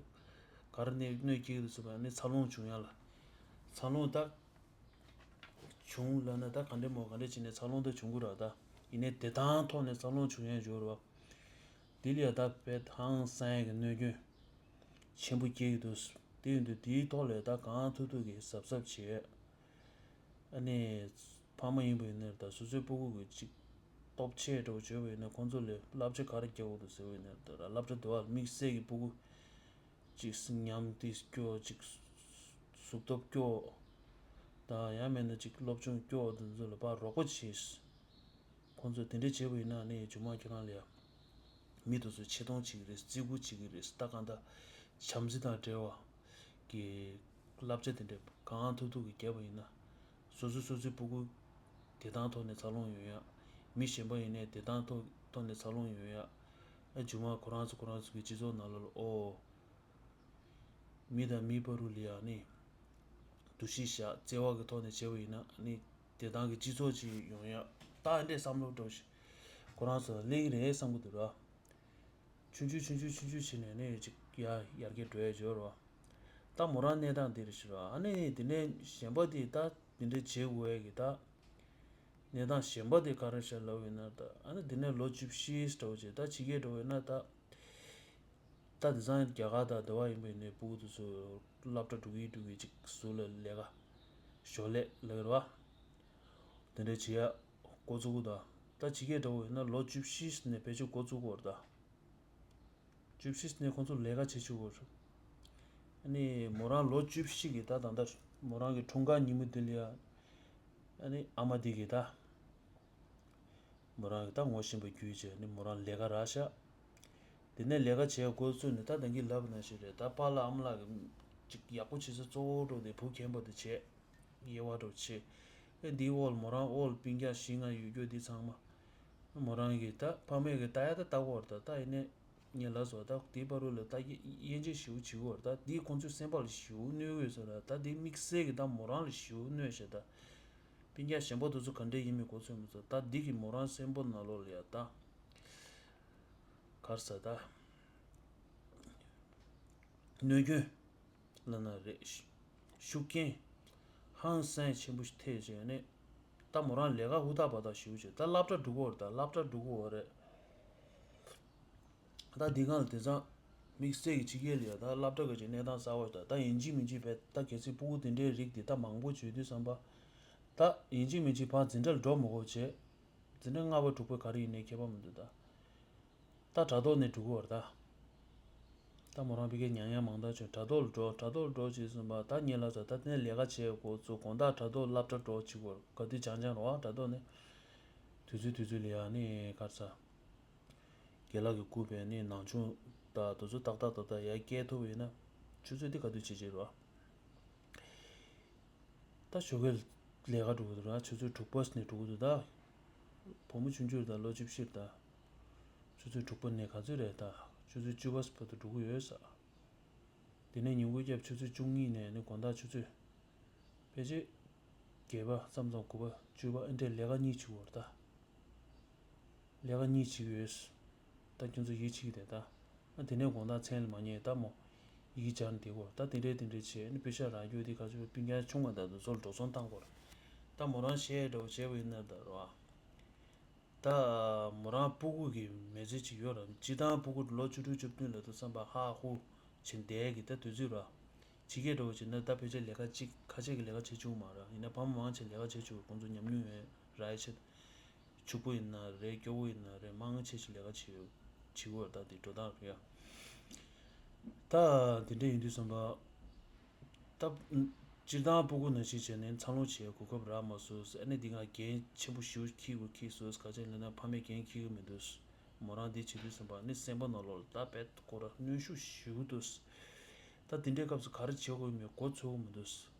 ག་རེ་ནས་གནོད་སྐྱེལ་གྱི་འདུག་ཟེར་བ་ནི་འཚར་ལོངས་བྱུང་ཡ་ལ། འཚར་ལོངས་ད། བྱུང་ལབ་ན་ད་ག་འདྲ་མོ་ག་འདྲ་བྱས་ནས་འཚར་ལོངས་ད་བྱུང་གི་རེད་ད། ཡིན་ནའི་བདེ་ཐང་ཐོག་ནས་འཚར་ལོངས་བྱུང་ཡས་འབྱོར་བ། དེ་ལ་ཡ་ད་དཔེ་ཧང་སང་ཡས་ཀྱི་གནོད་སྐྱོན་ཆེན་པོ་སྐྱེལ་གྱི་འདུག་དེ་ཡིན་དུས་དེའི་ཐོག་ལ་ད་གང་ཐུབ་ཐུབ་ཀྱིས་གཟབ་གཟབ་བྱེད། ཨ་ནི། ཕ་མ་ཡིན་པ་ཡིན་ན་ད་སོ་སོའི་སྤུ་གུ་གི་ཅིག་སྟོབས་ཆེ་འདྲ་བོ་བྱོས་པ་ཡིན་ན་ཁོང་ཚོ་ལ་བསླབ་བྱ་ག་རེ་རྒྱག་དགོས་འདུག་ཟེར་བ་ཡིན་ན་ད་བསླབ་བྱ་དེ་བ་དམིགས་བསལ་གྱི་སྤུ་གུ། ཅིག་ཉམས་དེ་སྐྱོ། ཅིག་གཟུགས་སྟོབས་སྐྱོ། དང་ཡང་མིན་ན་ཅིག་སློབ་སྦྱོང་སྐྱོ་དེ་ཚོ་ལ་ཕར་རོགས་པ་བྱེད། ཁོང་ཚོས་དེ་འདྲ་བྱས་པ་ཡིན་ན་ནི་རྗེས་མ་ཁྱེད་རང་ལ་ཡ། མི་དེ་ཚོས་ཆེ་མཐོང་བྱེད་ཀྱི་རེད། བརྩི་བཀུར་བྱེད་ཀྱི་རེད། ད་གང་ལྟར་བྱམས་བརྩེ་དང་འབྲེལ་བ་གི་བསླབ་བྱ་དེ་འདྲ་གང་ཐུབ་ཐུབ་ཀྱིས་བརྒྱབ་པ་ཡིན་ན། སོ་སོ་སོ་སོའི་སྤུ་གུ་བདེ་ཐང་ཐོག་ནས་འཚར་ལོངས་ཡོང་ཡ། མི་གཞན་པ་ཡིན་ནའི་བདེ་ཐང་ཐོག་ཐོག་ནས་འཚར་ལོངས་ཡོང་ཡ། ཨ་རྗེས་མ་ཁོ་རང་ཚོ་ཁོ་རང་ཚོ་གི་སྤྱི་ཚོགས་ནང་ལོགས་ལ་ཨོ། མི་དང་མི་བར་དུ་ལ་ཡ་ནི། འདུ་ཤེས་བཞག་བརྩེ་བ་གི་ཐོག་ནས་བྱས་པ་ཡིན་ན་ནི། བདེ་ཐང་གི་སྤྱི་ཚོགས་ཅིག་ཡོང་ཡ། ད་འདྲའི་བསམ་བློ་འདྲ་བོ་ཞིག་ཁོ་རང་ཚོ་ལ་སླེབས་ཀྱི་རེད་བསམ་གྱི་འདུག་ར། ཆུང་ཆུང་ཆུང་ཆུང་ཆུང་ཆུང་བྱས་ནས་ནི་ཅིག་ཡར་ཡར་རྒྱས་འགྲོ་ཡ་འབྱོར་བ། ད་མོ་རང་གནས་སྟངས་འདི་རེད་ཤག་ར། ཨ་ནི་དེ་ནས་གཞན་པ་དེ་ད་དེ་འདྲ་བྱེད་དགོས་ཡ་གི་ད། གནས་སྟངས་གཞན་པ་དེ་ག་རེ་ཤག་ལབ་ཡིན་ན་ད་ཨ་ནི་དེ་ནས་ལོ་བཅུ་བཞི་འདྲ་བོ་བྱས་ད་ཕྱི་རྒྱལ་འགྲོ་ཡིན་ན་ད། ད་དེང་སང་རྒྱ་གར་དང་འདི་བ་ཡིན་པ་ཡིན་ནའི་སྤུ་གུ་དེ་ཚོ་སློབ་གྲྭ་འགྲོ་གི་འགྲོ་གི་ཅིག་ཟུར་ལ་ལས་ཀ་ཞོར་ལས་ལབ་ཀྱི་རེད་བ། དེ་འདྲ་བྱེད་ཡ་འགོ་བཙུགས་གི་འདུག་ད་ཕྱི་རྒྱལ་འདྲ་བོ་ཡིན་ན་ལོ་བཅུ་བཞི་ནས་ཕལ་ཆེར་འགོ་བཙུགས་ཀྱི་ཡོད་རེད་ད། བཅུ་བཞི་ནས་ཁོང་ཚོ་ལས་ཀ་བྱེད་བཅུག་གི་ཡོད་རེད། ཨ་ནི་མོ་རང་ལོ་བཅུ་བཞི་གི་ད་ད་ལྟ་མོ་རང་གི་འཁྲུངས་སྐར་ཉིན་མོ་འདི་ལ་ཡ། ཨ་ནི་ཨ་མ་འདི་གིས་ད། མོ་རང་གི་ད་ངོ་ཤེས་པ་བརྒྱུད་བྱས་ནི་མོ་རང་ལས་ཀ་རག་ཤག་དེ་ནས་ལས་ཀ་བྱེད་འགོ་བཙུགས་ནས་ད་ད་གིན་ལབ་ནང་བཞིན་རེད། ད་པཱ་ལགས་ཨ་མ་ལགས་ཀྱིས་ཅིག་ཡག་པོ་བྱེད་ས་གཙོ་བོ་འགྲོ་དེ་བུ་རྒན་པ་དེ་བྱས། དབྱེ་བ་འགྲོ་བྱེད། ཨེ་འདིའི་འོག་ལ་མོ་རང་འོག་ལ་སྤུན་ཀྱག་བཞི་ལྔ་ཡོད་རྒྱུ་འདི་ཚང་མ། མོ་རང་གིས་ད་ཕ་མས་གིས་ལྟ་ཡ་ད་ལྟ་གི་ཡོད་རེད་ད། ད་ཡིན་ནའི་ངས་ལབ་སོང་ད་དེའི་བར་དུ་ལ་ད་དབྱེ་འབྱེད་ཞེ་པོ་བྱེད་ཀྱི་ཡོད་རེད་ད། འདིས་ཁོང་ཚོའི་སེམས་པ་ལ་ཞེ་པོ་གནོད་ཀྱི་ཡོད་ས་རེད་ད། འདི་དམིགས་བསལ་གྱི་ད་མོ་རང་ལ་ཞེ་པོ་གནོད་ཤག་ད། སྤུན་ཀྱག་གཞན་པ་དེ་ཚོ་ག་འདྲ་ཡིན་མིན་མགོ་ཚོད་མི་ཚོད་ད། འདི་གིས་མོ་རང་སེམས་པ་ནང་ལོགས་ལ་ཡ་ད། ག་རེ་ཟེར་ད། གནོད་སྐྱོན། ལབ་ན་རེད། ཤུགས་རྐྱེན། ཧང་སང་ཆེན་པོ་ཞིག་ཐེབས་བྱས་ནས། ད་མོ་རང་ལས་ཀ་ཧུར་ཐག་འབད་ཐག་ཞེ་པོ་བྱས་ད་སློབ་གྲྭ་འགྲོ་གི་ཡོད་རེད་ད། སློབ་གྲྭ་འགྲོ་གི་ཡོད་རེད། ད་འདི་སྒང་ལ་དེང་སང་། དམིགས་བསལ་གྱི་ཕྱི་རྒྱལ་ལ་ཡ་ད་སློབ་གྲྭ་གི་ཅིག་གནས་སྟངས་གསར་པ་ཞིག་ད། ད་ཡིན་གཅིག་མིན་གཅིག་བས་ད་གལ་སྲིད་སྤུ་གུ་དེ་འདྲའི་རིགས་དེ་ད་མང་པོ་བྱོས་དུས་ཙམ་པ། ད་ཡིན་གཅིག་མིན་གཅིག་ཕར་འཛིན་གྲྭ་ལ་འགྲོ་མི་དགོས་བྱས། འཛིན་གྲྭ་ལྔ་པ་དྲུག་པ་ག་རེ་ཡིན་ནའི་ཁྱད་པར་མི་འདུག་ད། ད་དྲ་ཐོག་ནས་འགྲོ་གི་ཡོད་རེད་ད། ད་མོ་རང་ཕ་གིར་ཉམས་མྱོང་མང་དག་བྱུང་། དྲ་ཐོག་ལ་འགྲོ། དྲ་ཐོག་ལ་འགྲོ་བྱས་ཙམ་པ་ད་ངས་ལབ་ས་ད་དེ་ནས་ལས་ཀ་བྱེད་འགོ་བཙུགས། དགོང་དག་དྲ་ཐོག་སློབ་གྲྭ་འགྲོ་བྱེད་དགོས་ག་དུས་སྦྱང་སྦྱང་རོགས་ཨ། དྲ་ཐོག་ནས་དུས་ཚོད་དུས་ཚོད་ལ་ཡ་ནི་ག་རེ་ཟེར། རྒན་ལགས་ཀྱིས་བསྐུར་བའི་ནི་ནང་ཆུང་དང་དེ་ཚོ་ཏག་ཏག་ཏག་ཏག་ཡར་སྐྱེལ་ཐུབ་པ་ཡིན་ན། ཆུ་ཚོད་འདི་ག་དུས་བྱེད་བྱེད་རོགས་ཨ། ད་ཞོགས་ཀས་ལས་ཀ་འགྲོ་གི་འདུག་ར། ཆུ་ཚོད་དྲུག་པ་ནས་འགྲོ་གི་འདུག་ད། བུ་མོ་ཆུང་ཆུང་རེད་ད། ལོ་བཅུ་བཞི་རེད་ད། ཆུ་ཚོད་དྲུག་པ་ནས་ག་ཚོད་རེད་ད། ཆུ་ཚོད་བཅུ་པ་བར་དུ་འགྲོ་གི་ཡོད་ས། དེ་ནས་ཉིན་གུང་སྐབས་ཆུ་ཚོད་བཅུ་གཉིས་ནས་ནི་དགོང་དག་ཆུ་ཚོད། ཕལ་ཆེར། བརྒྱད་པ་མཚམས་མཚམས་དགུ་པ་བཅུ་པ་ཨེ་འདྲས་ལས་ཀ་གཉིས་བྱེད་ཀྱི་ཡོད་རེད་ད། ལས་ཀ་གཉིས་བྱེད་ཀྱི་ཡོད། ད་ཁྱོད་ཚོ་ཡིད་ཆེས་ཀྱི་རེད་ད། ཨ་དེ་ནས་དགོང་དག་མཚན་ལ་མ་ཉལ་ད་མོ། ཡིག་སྦྱར་ནས་བསྡད་ཀྱི་ཡོད་རེད་ད། དེ་འདྲས་དེ་འདྲས་བྱས་ནས་པེ་ཤག་རག་རྒྱུ་དེ་ག་ཚོད་སྤུན་ཀྱག་ཆུང་བ་དང་དེ་ཚོ་ལ་འགྲོ་སོང་བཏང་དགོས་རེད། ད་མོ་རང་བཤད་འདྲ་བོ་བྱས་པ་ཡིན་ན་ད་རོ། ད་མོ་རང་སྤུ་གུ་གི་མི་ཚེ་ཅིག་ཡོད་ར། སྤྱིར་བཏང་སྤུ་གུ་ལོ་བཅུ་དྲུག་བཅུ་བདུན་ལ་དུ་བསམ་པ་ཧ་ཧུ་བྱེད་བསྡད་ཀྱི་ད་དུས་ཚོད་ར། ཕྱི་རྒྱལ་འདྲ་བོ་བྱས་ན་ད་ཕལ་ཆེར་ལས་ཀ་གཅིག་ཁ་ཤས་ཀྱིས་ལས་ཀ་བྱེད་བཅུག་མ་ར། ཡིན་ན་ཕ་མ་མང་ཆེ་ལས་ཀ་བྱེད་བཅུག་ཁོང་ཚོ་ཉམས་མྱོང་ཡོད་ར་ཡ་ཆེད། ཕྱུག་པོ་ཡིན་ན་རེད། སྐྱོ་བོ་ཡིན་ན་རེད། མང་ཆེ་ཞིག་ལས་ཀ་བྱེད་བྱེད་དགོས་ད་དེ་འགྲོ་སྟངས་རེད་ཡ། ད་དེ་འདྲ་ཡིན་དུས་ཙམ་པ། ད། སྤྱིར་བཏང་སྤུ་གུ་ནང་བཞིན་བྱས་ནས་འཚར་ལོངས་བྱེད་གོ་སྐབས་རག་མ་སོང་། ཨ་ནི་འདི་ང་འགན་ཆེན་པོ་ཞེ་པོ་འཁྱེར་དགོས་འཁྱེར་སོང་། ག་ཅི་ལབ་ན་ཕ་མས་འགན་འཁྱེར་གི་མི་འདུག་མོ་རང་འདི་བྱེད་དུས་ཙམ་པ་ནི་སེམས་པ་ནང་ལོགས་ལ་ད་བེད་ཁོ་ར་གནོན་ཤུགས་ཞེ་པོ་འདུག་ད་དེ་འདྲའི་སྐབས་སུ་ག་རེ་བྱེད་དགོས་མེད་མགོ་ཚོས་གི་མི་འདུག་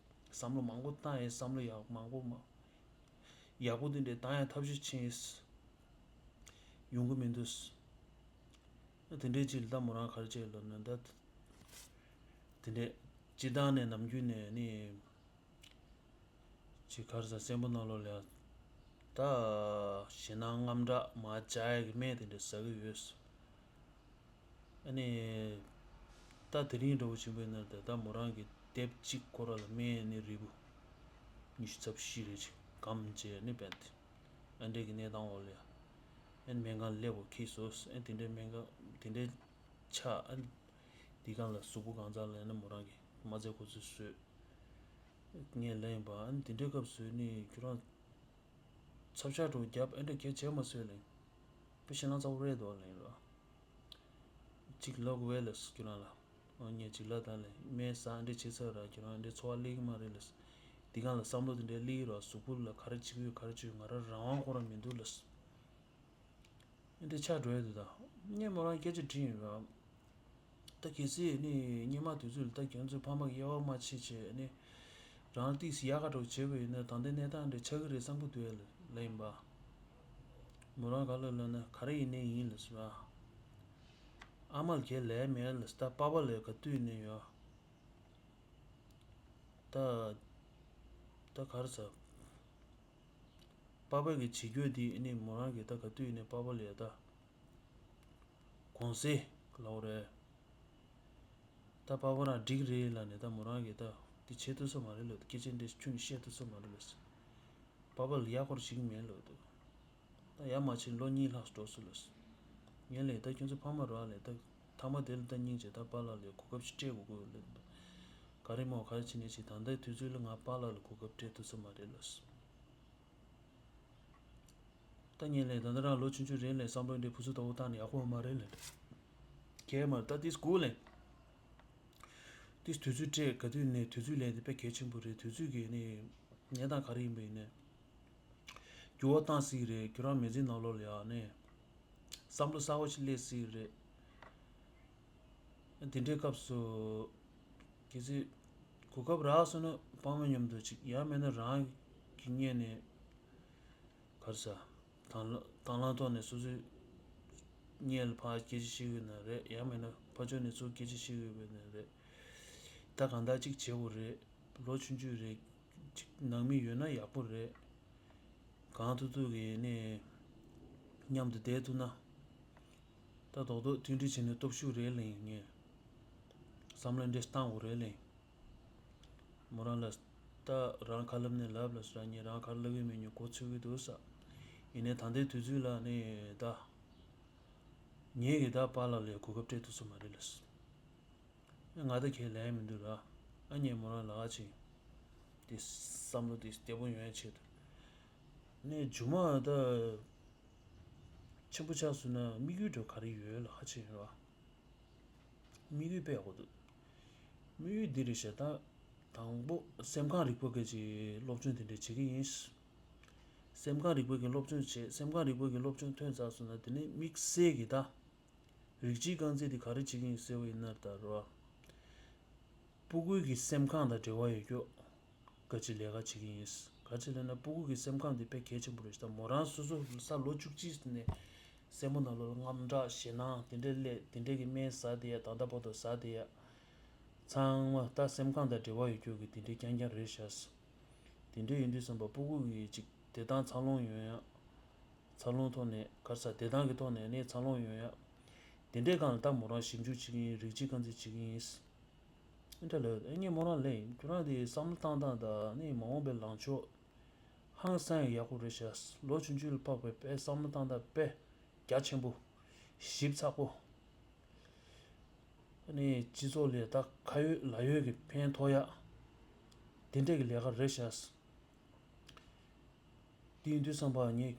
བསམ་བློ་མང་པོ་བཏང་ཡས་བསམ་བློ་ཡག་མང་པོ་མ། ཡག་པོ་དེ་འདྲས་བཏང་ཡ་ཐབས་ཤེས་ཕྱིན་ཡོང་གི་མི་འདུག་ཨ་དེ་འདྲས་ཅིག་ལ་ད་མོ་རང་ག་རེ་བྱས་ལབ་ན་ད། དེ་འདྲས་སྤྱིར་བཏང་ནས་ནམ་རྒྱུན་ནས་ནི། ཅིག་ག་རེ་ཟ་སེམས་པ་ནང་ལོགས་ལ་ཡ། ད། ཞེད་སྣང་དངངས་སྐྲག་མར་འཇགས་ཡ་གི་སྨན་དེ་འདྲས་ཟ་གི་ཡོད། ཨ་ནི། ད་དེ་རིང་འདྲ་བོ་ཆེན་པོའི་ནང་དུ་ད་མོ་རང་གི་དེབ་གཅིག་ཁོ་ར་ལ་སྨན་ནི་རིལ་བུ། ཉི་ཤུ་རྩ་བཞི་རེ་ཅིག་སྒམ་བྱས་ནི་བན་དེ། ཨ་འདྲས་ཀྱི་གནས་སྟངས་འོག་ལ་ཡ། ཨ་ནི་སྨན་ཁང་སླེབས་པ་ཁེལ་སོང་། ཨ་དེ་འདྲའི་སྨན་ཁང་དེ་འདྲའི་ཆ་ཨ་ནི། དེ་སྒང་ལ་གཟུགས་པོ་གང་ཚང་ལ་ཡ་ནི་མོ་རང་གི་མ་ཚད་ཁོ་ཚོས་བཟོས། ངས་ལབ་ཡིན་པ་ཨ་ནི་དེ་འདྲའི་སྐབས་སུ་ནི་ཁྱོད་རང་། ཚབ་ཤ་གྲོགས་རྒྱབ་ཨེ་འདྲ་གལ་ཆེ་མ་བཟོས་ལེ། པེ་ཤེ་ལང་ཚ་བོ་རེད་དོ་ལེ་རོ། གཅིག་ལབ་དགོས་ལེ་ཁྱོད་རང་ལ། ཨོ་ངས་གཅིག་ལབ་དང་ལེ་སྨན་ཟ་ཨེ་འདྲ་བྱེད་ཚར་ར་ཁྱོད་རང་ཨེ་འདྲ་ཚོར་བ་སླེབས་ཀྱི་མ་རེད་ལེ། འདི་སྒང་ལ་བསམ་བློ་དེ་འདྲ་སླེབས་རོ་གཟུགས་པོ་ལ་ག་རེ་བྱེད་ཀྱི་ཡོད་ག་རེ་བྱེད་ཀྱི་ཡོད་ང་རང་རང་དབང་ཁོ་རང་མི་འདུག་ལེ། ཨེ་འདྲ་ཆགས་འགྲོ་ཡ་འདུག་ད། སྔོན་མ་རང་སྐད་ཆ་དྲིས་ཡིན་ར། ད་གལ་སྲིད་ནི་སྔོན་མ་དུས་ཚོད་ལ་ད་ཁྱོད་ཚོའི་ཕ་མ་གི་དབྱེ་བ་མ་ཕྱེ་བྱས་ནི། རང་ཏིས་ཡག་ག་འགྲོ་བྱེད་དགོས་ཡིན་ན་ད་ལྟའི་གནས་སྟངས་འདྲ་ཆགས་ཀྱི་རེད་བསམ་གི་འདུག་ལ་ཡིན་པ། མོ་རང་ག་ལ་ལབ་ན་ག་རེ་ཡིན་ནའི་ཡིན་ལ་ཟེར་བ། ཨ་མ་ལ་གལ་ལས་མེད་ལ་ཟེར་ད་པ་པ་ལས་ག་དུས་ནས་ཡོད། ད། ད་ག་རེ་ཟེར། པ་ཕ་གི་བྱེད་རྒྱུ་འདི་ཨ་ནི་མོ་རང་གིས་ད་ག་དུས་ནས་པ་ཕ་ལ་ཡ་ད་དགོངས་སེལ་ལབ་རེད། ད་པ་ཕ་རང་འགྲིག་རེད་ལབ་ནས་ད་མོ་རང་གིས་ད་འདི་བྱེད་ཐུབ་ས་མ་རེད་ལབ་འདུག་སྐད་ཆ་འདི་ཁྱོན་ནས་བཤད་ཐུབ་ས་མ་རེད་ལབ་སོང་། པ་ཕ་ལ་ཡ་སྐོར་བྱེད་ཀྱི་མེད་ལབ་འདུག་ད་ཡ་མ་བྱས་ལོ་གཉིས་ལྷག་འགྲོ་སོང་ལབ་སོང་། ངས་ལབ་ད་ཁྱོད་ཚོ་ཕ་མ་རེད་ལབ་ད་མཐའ་མ་དེ་ལ་ད་སྙིང་རྗེ་ད་པཱ་ལགས་ལ་གོ་སྐབས་ཤིག་སྤྲད་དགོས་ཀྱི་ཡོད་ལབ་འདུག་ག་རེ་མོ་ག་རེ་བྱས་ནས་བྱས་ད་ལྟའི་དུས་ཚོད་ལ་ང་པཱ་ལགས་ལ་གོ་སྐབས་སྤྲད་ཐུབ་ས་མ་རེད་ལབ་སོང་། ད་ངས་ལས་ད་ལྟ་རང་ལོ་ཆུང་ཆུང་རེད་ལས་བསམ་བློ་འདི་བུ་ཚོ་ལྟ་བུ་བཏང་ནས་ཡག་པོ་མ་རེད་ལས། གལ་མ་རེད་ད་དེ་སྒུག་ལས། དེ་དུས་ཚོད་སྤྲད་ག་དུས་ནས་དུས་ཚོད་ལས་དེ་དཔེ་གལ་ཆེན་པོ་རེད། དུས་ཚོད་ཀྱི་ནི་གནས་སྟངས་ག་རེ་ཡིན་པ་ཡིན་ནས་འགྱུར་བ་བཏང་སྲིད་རེད། ཁྱོད་རང་མི་ཚེ་ནང་ལོགས་ལ་ཡང་ནས་བསམ་བློ་གསར་བ་ཞིག་སླེབས་སྲིད་རེད། དེ་འདྲའི་སྐབས་སུ་གལ་སྲིད་གོ་སྐབས་རག་སོང་ན་ཕ་མ་མཉམ་དུ་ཅིག་ཡང་མིན་ན་རང་གི་ངོས་ནས་ག་རེ་ཟ། དང་དང་བླངས་ཐོག་ནས་སོ་སོའི་སྔོན་ལ་ཕར་སྐད་ཆ་བཤད་ཡོད་ན་རེད། ཡང་མིན་ན་ཕར་ཕྱོགས་ནས་ཚུར་སྐད་ཆ་བཤད་ཡོད་པ་ན་རེད། ད་གང་ལྟར་གཅིག་བྱེད་དགོས་རེད། ལོ་ཆུང་ཆུང་རེད། གཅིག་ནང་མི་ཡོད་ན་ཡག་པོ་རེད། གང་ཐུབ་ཐུབ་ཀྱིས་ནས་མཉམ་དུ་བསྡད་ཐུབ་ན། ད་རྡོག་རྡོག་མཐུན་སྒྲིལ་བྱས་ནས་སྟོབས་ཤུགས་རེད་ལེན་ངས། བསམ་བློ་འདྲེས་བཏང་དགོས་རེད་ལེན། མོ་རང་ལ་ད་རང་ཁ་ལབ་ནས་ལབ་ལ་ཟེར་ངས་རང་ཁར་ལབ་ཀྱི་མེད་ཉོ་གོ་ཚོད་ཀྱི་འདུག་ས། ཡིན་ནའི་ད་ལྟའི་དུས་ཚོད་ལ་ནི་ད་ངེད་ཀྱི་ད་པཱ་ལགས་ལ་གོ་སྐབས་སྤྲད་ཐུབ་ས་མ་རེད་ལ། ང་ད་ཁས་ལེན་མི་འདུག་ར། ཨ་ངས་མོ་རང་ལ་ཨ་ཅེ་དེ་བསམ་བློ་དེ་བདེ་པོ་ཡོང་ཡ་ཆེད་དུ་ནས་རྒྱུ་མ་ད་ཆེན་པོ་ཆགས་སོང་ན་དམིགས་ཡུལ་འདྲ་ག་རེ་ཡོད་ལ་ཨ་ཅེ་ར། དམིགས་ཡུལ་དཔེ་ཡག་པོ་འདུག་དམིགས་ཡུལ་འདི་རེད་ཤག་ད་དང་པོ་སེམས་ཁམས་རིག་པ་གི་ཅིག་སློབ་སྦྱོང་དེ་འདྲ་བྱེད་ཀྱི་ཡིན། སེམས་ཁམས་རིག་པ་གི་སློབ་སྦྱོང་བྱེད། སེམས་ཁམས་རིག་པ་གི་སློབ་སྦྱོང་ཐོན་ཚར་སོང་ན་དེ་ནས་དམིགས་བསལ་གྱི་ད་རིགས་གཅིག་རྐང་འཛིན་དེ་ག་རེ་བྱེད་ཀྱི་ཡིན་ཟེར་བ་ཡིན་ན་ད་རོ། སྤུ་གུ་གི་སེམས་ཁམས་དང་འབྲེལ་བ་ཡོད་རྒྱུ། ག་ཅི་ལས་ཀ་བྱེད་ཀྱི་ཡིན། ག་ཅི་ལས་ན་སྤུ་གུ་གི་སེམས་ཁམས་དེ་དཔེ་གལ་ཆེན་པོ་རེད་ཤག་མོ་རང་སོ་སོ་ས་ལོ་བཅུ་གཅིག་ནས་སེམས་པ་ནང་ལོགས་ལ་དངངས་སྐྲག་ཞེད་སྣང་དེ་འདྲའི་སླེབས་དེ་འདྲའི་གི་སྨན་ཟ་བསྡད་ཡ་ད་ལྟ་བར་དུ་ཟ་བསྡད་ཡ། ཚང་མ་ད་སེམས་ཁམས་དང་འབྲེལ་བ་ཡོད་རྒྱུ་གི་དེ་འདྲའི་རྐྱང་རྐྱང་རེད་ཤག་དེ་འདྲའི་ཡིན་དུས་ཙམ་པ་སྤུ་གུ་གི་ཅིག་བདེ་ཐང་འཚར་ལོངས་ཡོང་ཡ། འཚར་ལོངས་ཐོག་ནས་ག་རེ་ཟ་བདེ་ཐང་གི་ཐོག་ནས་ནི་འཚར་ལོངས་ཡོང་ཡ། དེ་འདྲའི་སྒང་ལ་ད་མོ་རང་ཞིབ་འཇུག་བྱེད་ཀྱི་ཡིན། རིགས་གཅིག་རྐང་འཛིན་བྱེད་ཀྱི་ཡིན། ཨེ་འདྲ་ལོས་ཨེ་ངས་མོ་རང་ལས་ཡིན་ཁྱོད་རང་དེ་བསམ་བློ་བཏང་སྟངས་དང་ནི་མ་འོངས་པའི་ལངས་ཕྱོགས་ཧང་སང་ཡག་པོ་རེད་ཤག་ལོ་ཆུང་ཆུང་ལ་དཔག་པའི་དཔེ་བསམ་བློ་བཏང་སྟངས་དཔེ་རྒྱ་ཆེན་པོ། ཞིབ་ཚགས་པོ། ཨ་ནི་སྤྱི་ཚོགས་ལ་ད་ཁ་ཡོད་ལག་ཡོད་ཀྱི་ཕན་ཐོགས་ཡ། དེ་འདྲས་ཀྱི་ལས་ཀ་རེད་ཤག་དེ་ཡིན་དུས་ཙམ་པ་ངས་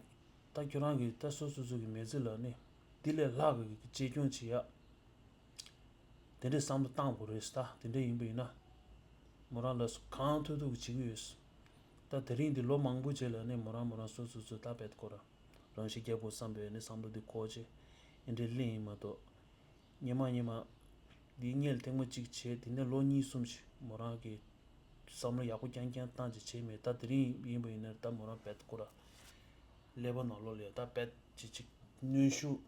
ད་ཁྱོད་རང་གིས་ད་སོ་སོ་སོ་གི་མི་ཚེ་ལ་ནི་འདི་ལས་ལྷག་གི་གཅེས་སྐྱོང་བྱེད་ཡ། དེ་འདྲའི་བསམ་བློ་བཏང་དགོས་རེད་ད། དེ་འདྲ་ཡིན་པ་ཡིན་ན། མོ་རང་ལ་གང་ཐུབ་ཐུབ་བྱེད་ཀྱི་ཡོད། ད་དེ་རིང་འདི་ལོ་མང་པོ་རྗེས་ལ་ནི་མོ་རང་མོ་རང་སོ་སོ་སོ་ད་བེད་ཁོ་ར། རང་ཤི་རྒྱལ་པོ་བསམ་པའི་ནི་བསམ་བློ་འདི་འཁོར་རྗེས་ཨེ་འདྲའི་གླེང་ཡིན་མ་གཏོགས། སྙེ་མ་སྙེ་མ། འདིའི་སྔོན་ལ་ཐེངས་མ་གཅིག་བྱས་དེ་ནས་ལོ་གཉིས་གསུམ་ཞིག་མོ་རང་གིས་བསམ་བློ་ཡག་པོ་རྐྱང་རྐྱང་བཏང་ཅིག་བྱས་མེད། ད་དེ་རིང་ཡིན་པ་ཡིན་ན་ད་མོ་རང་བེད་ཁོ་ར། ཀླད་པ་ནང་ལོགས་ལ་ད་བེད་ཅིག་ཅིག་གནོན་ཤུགས་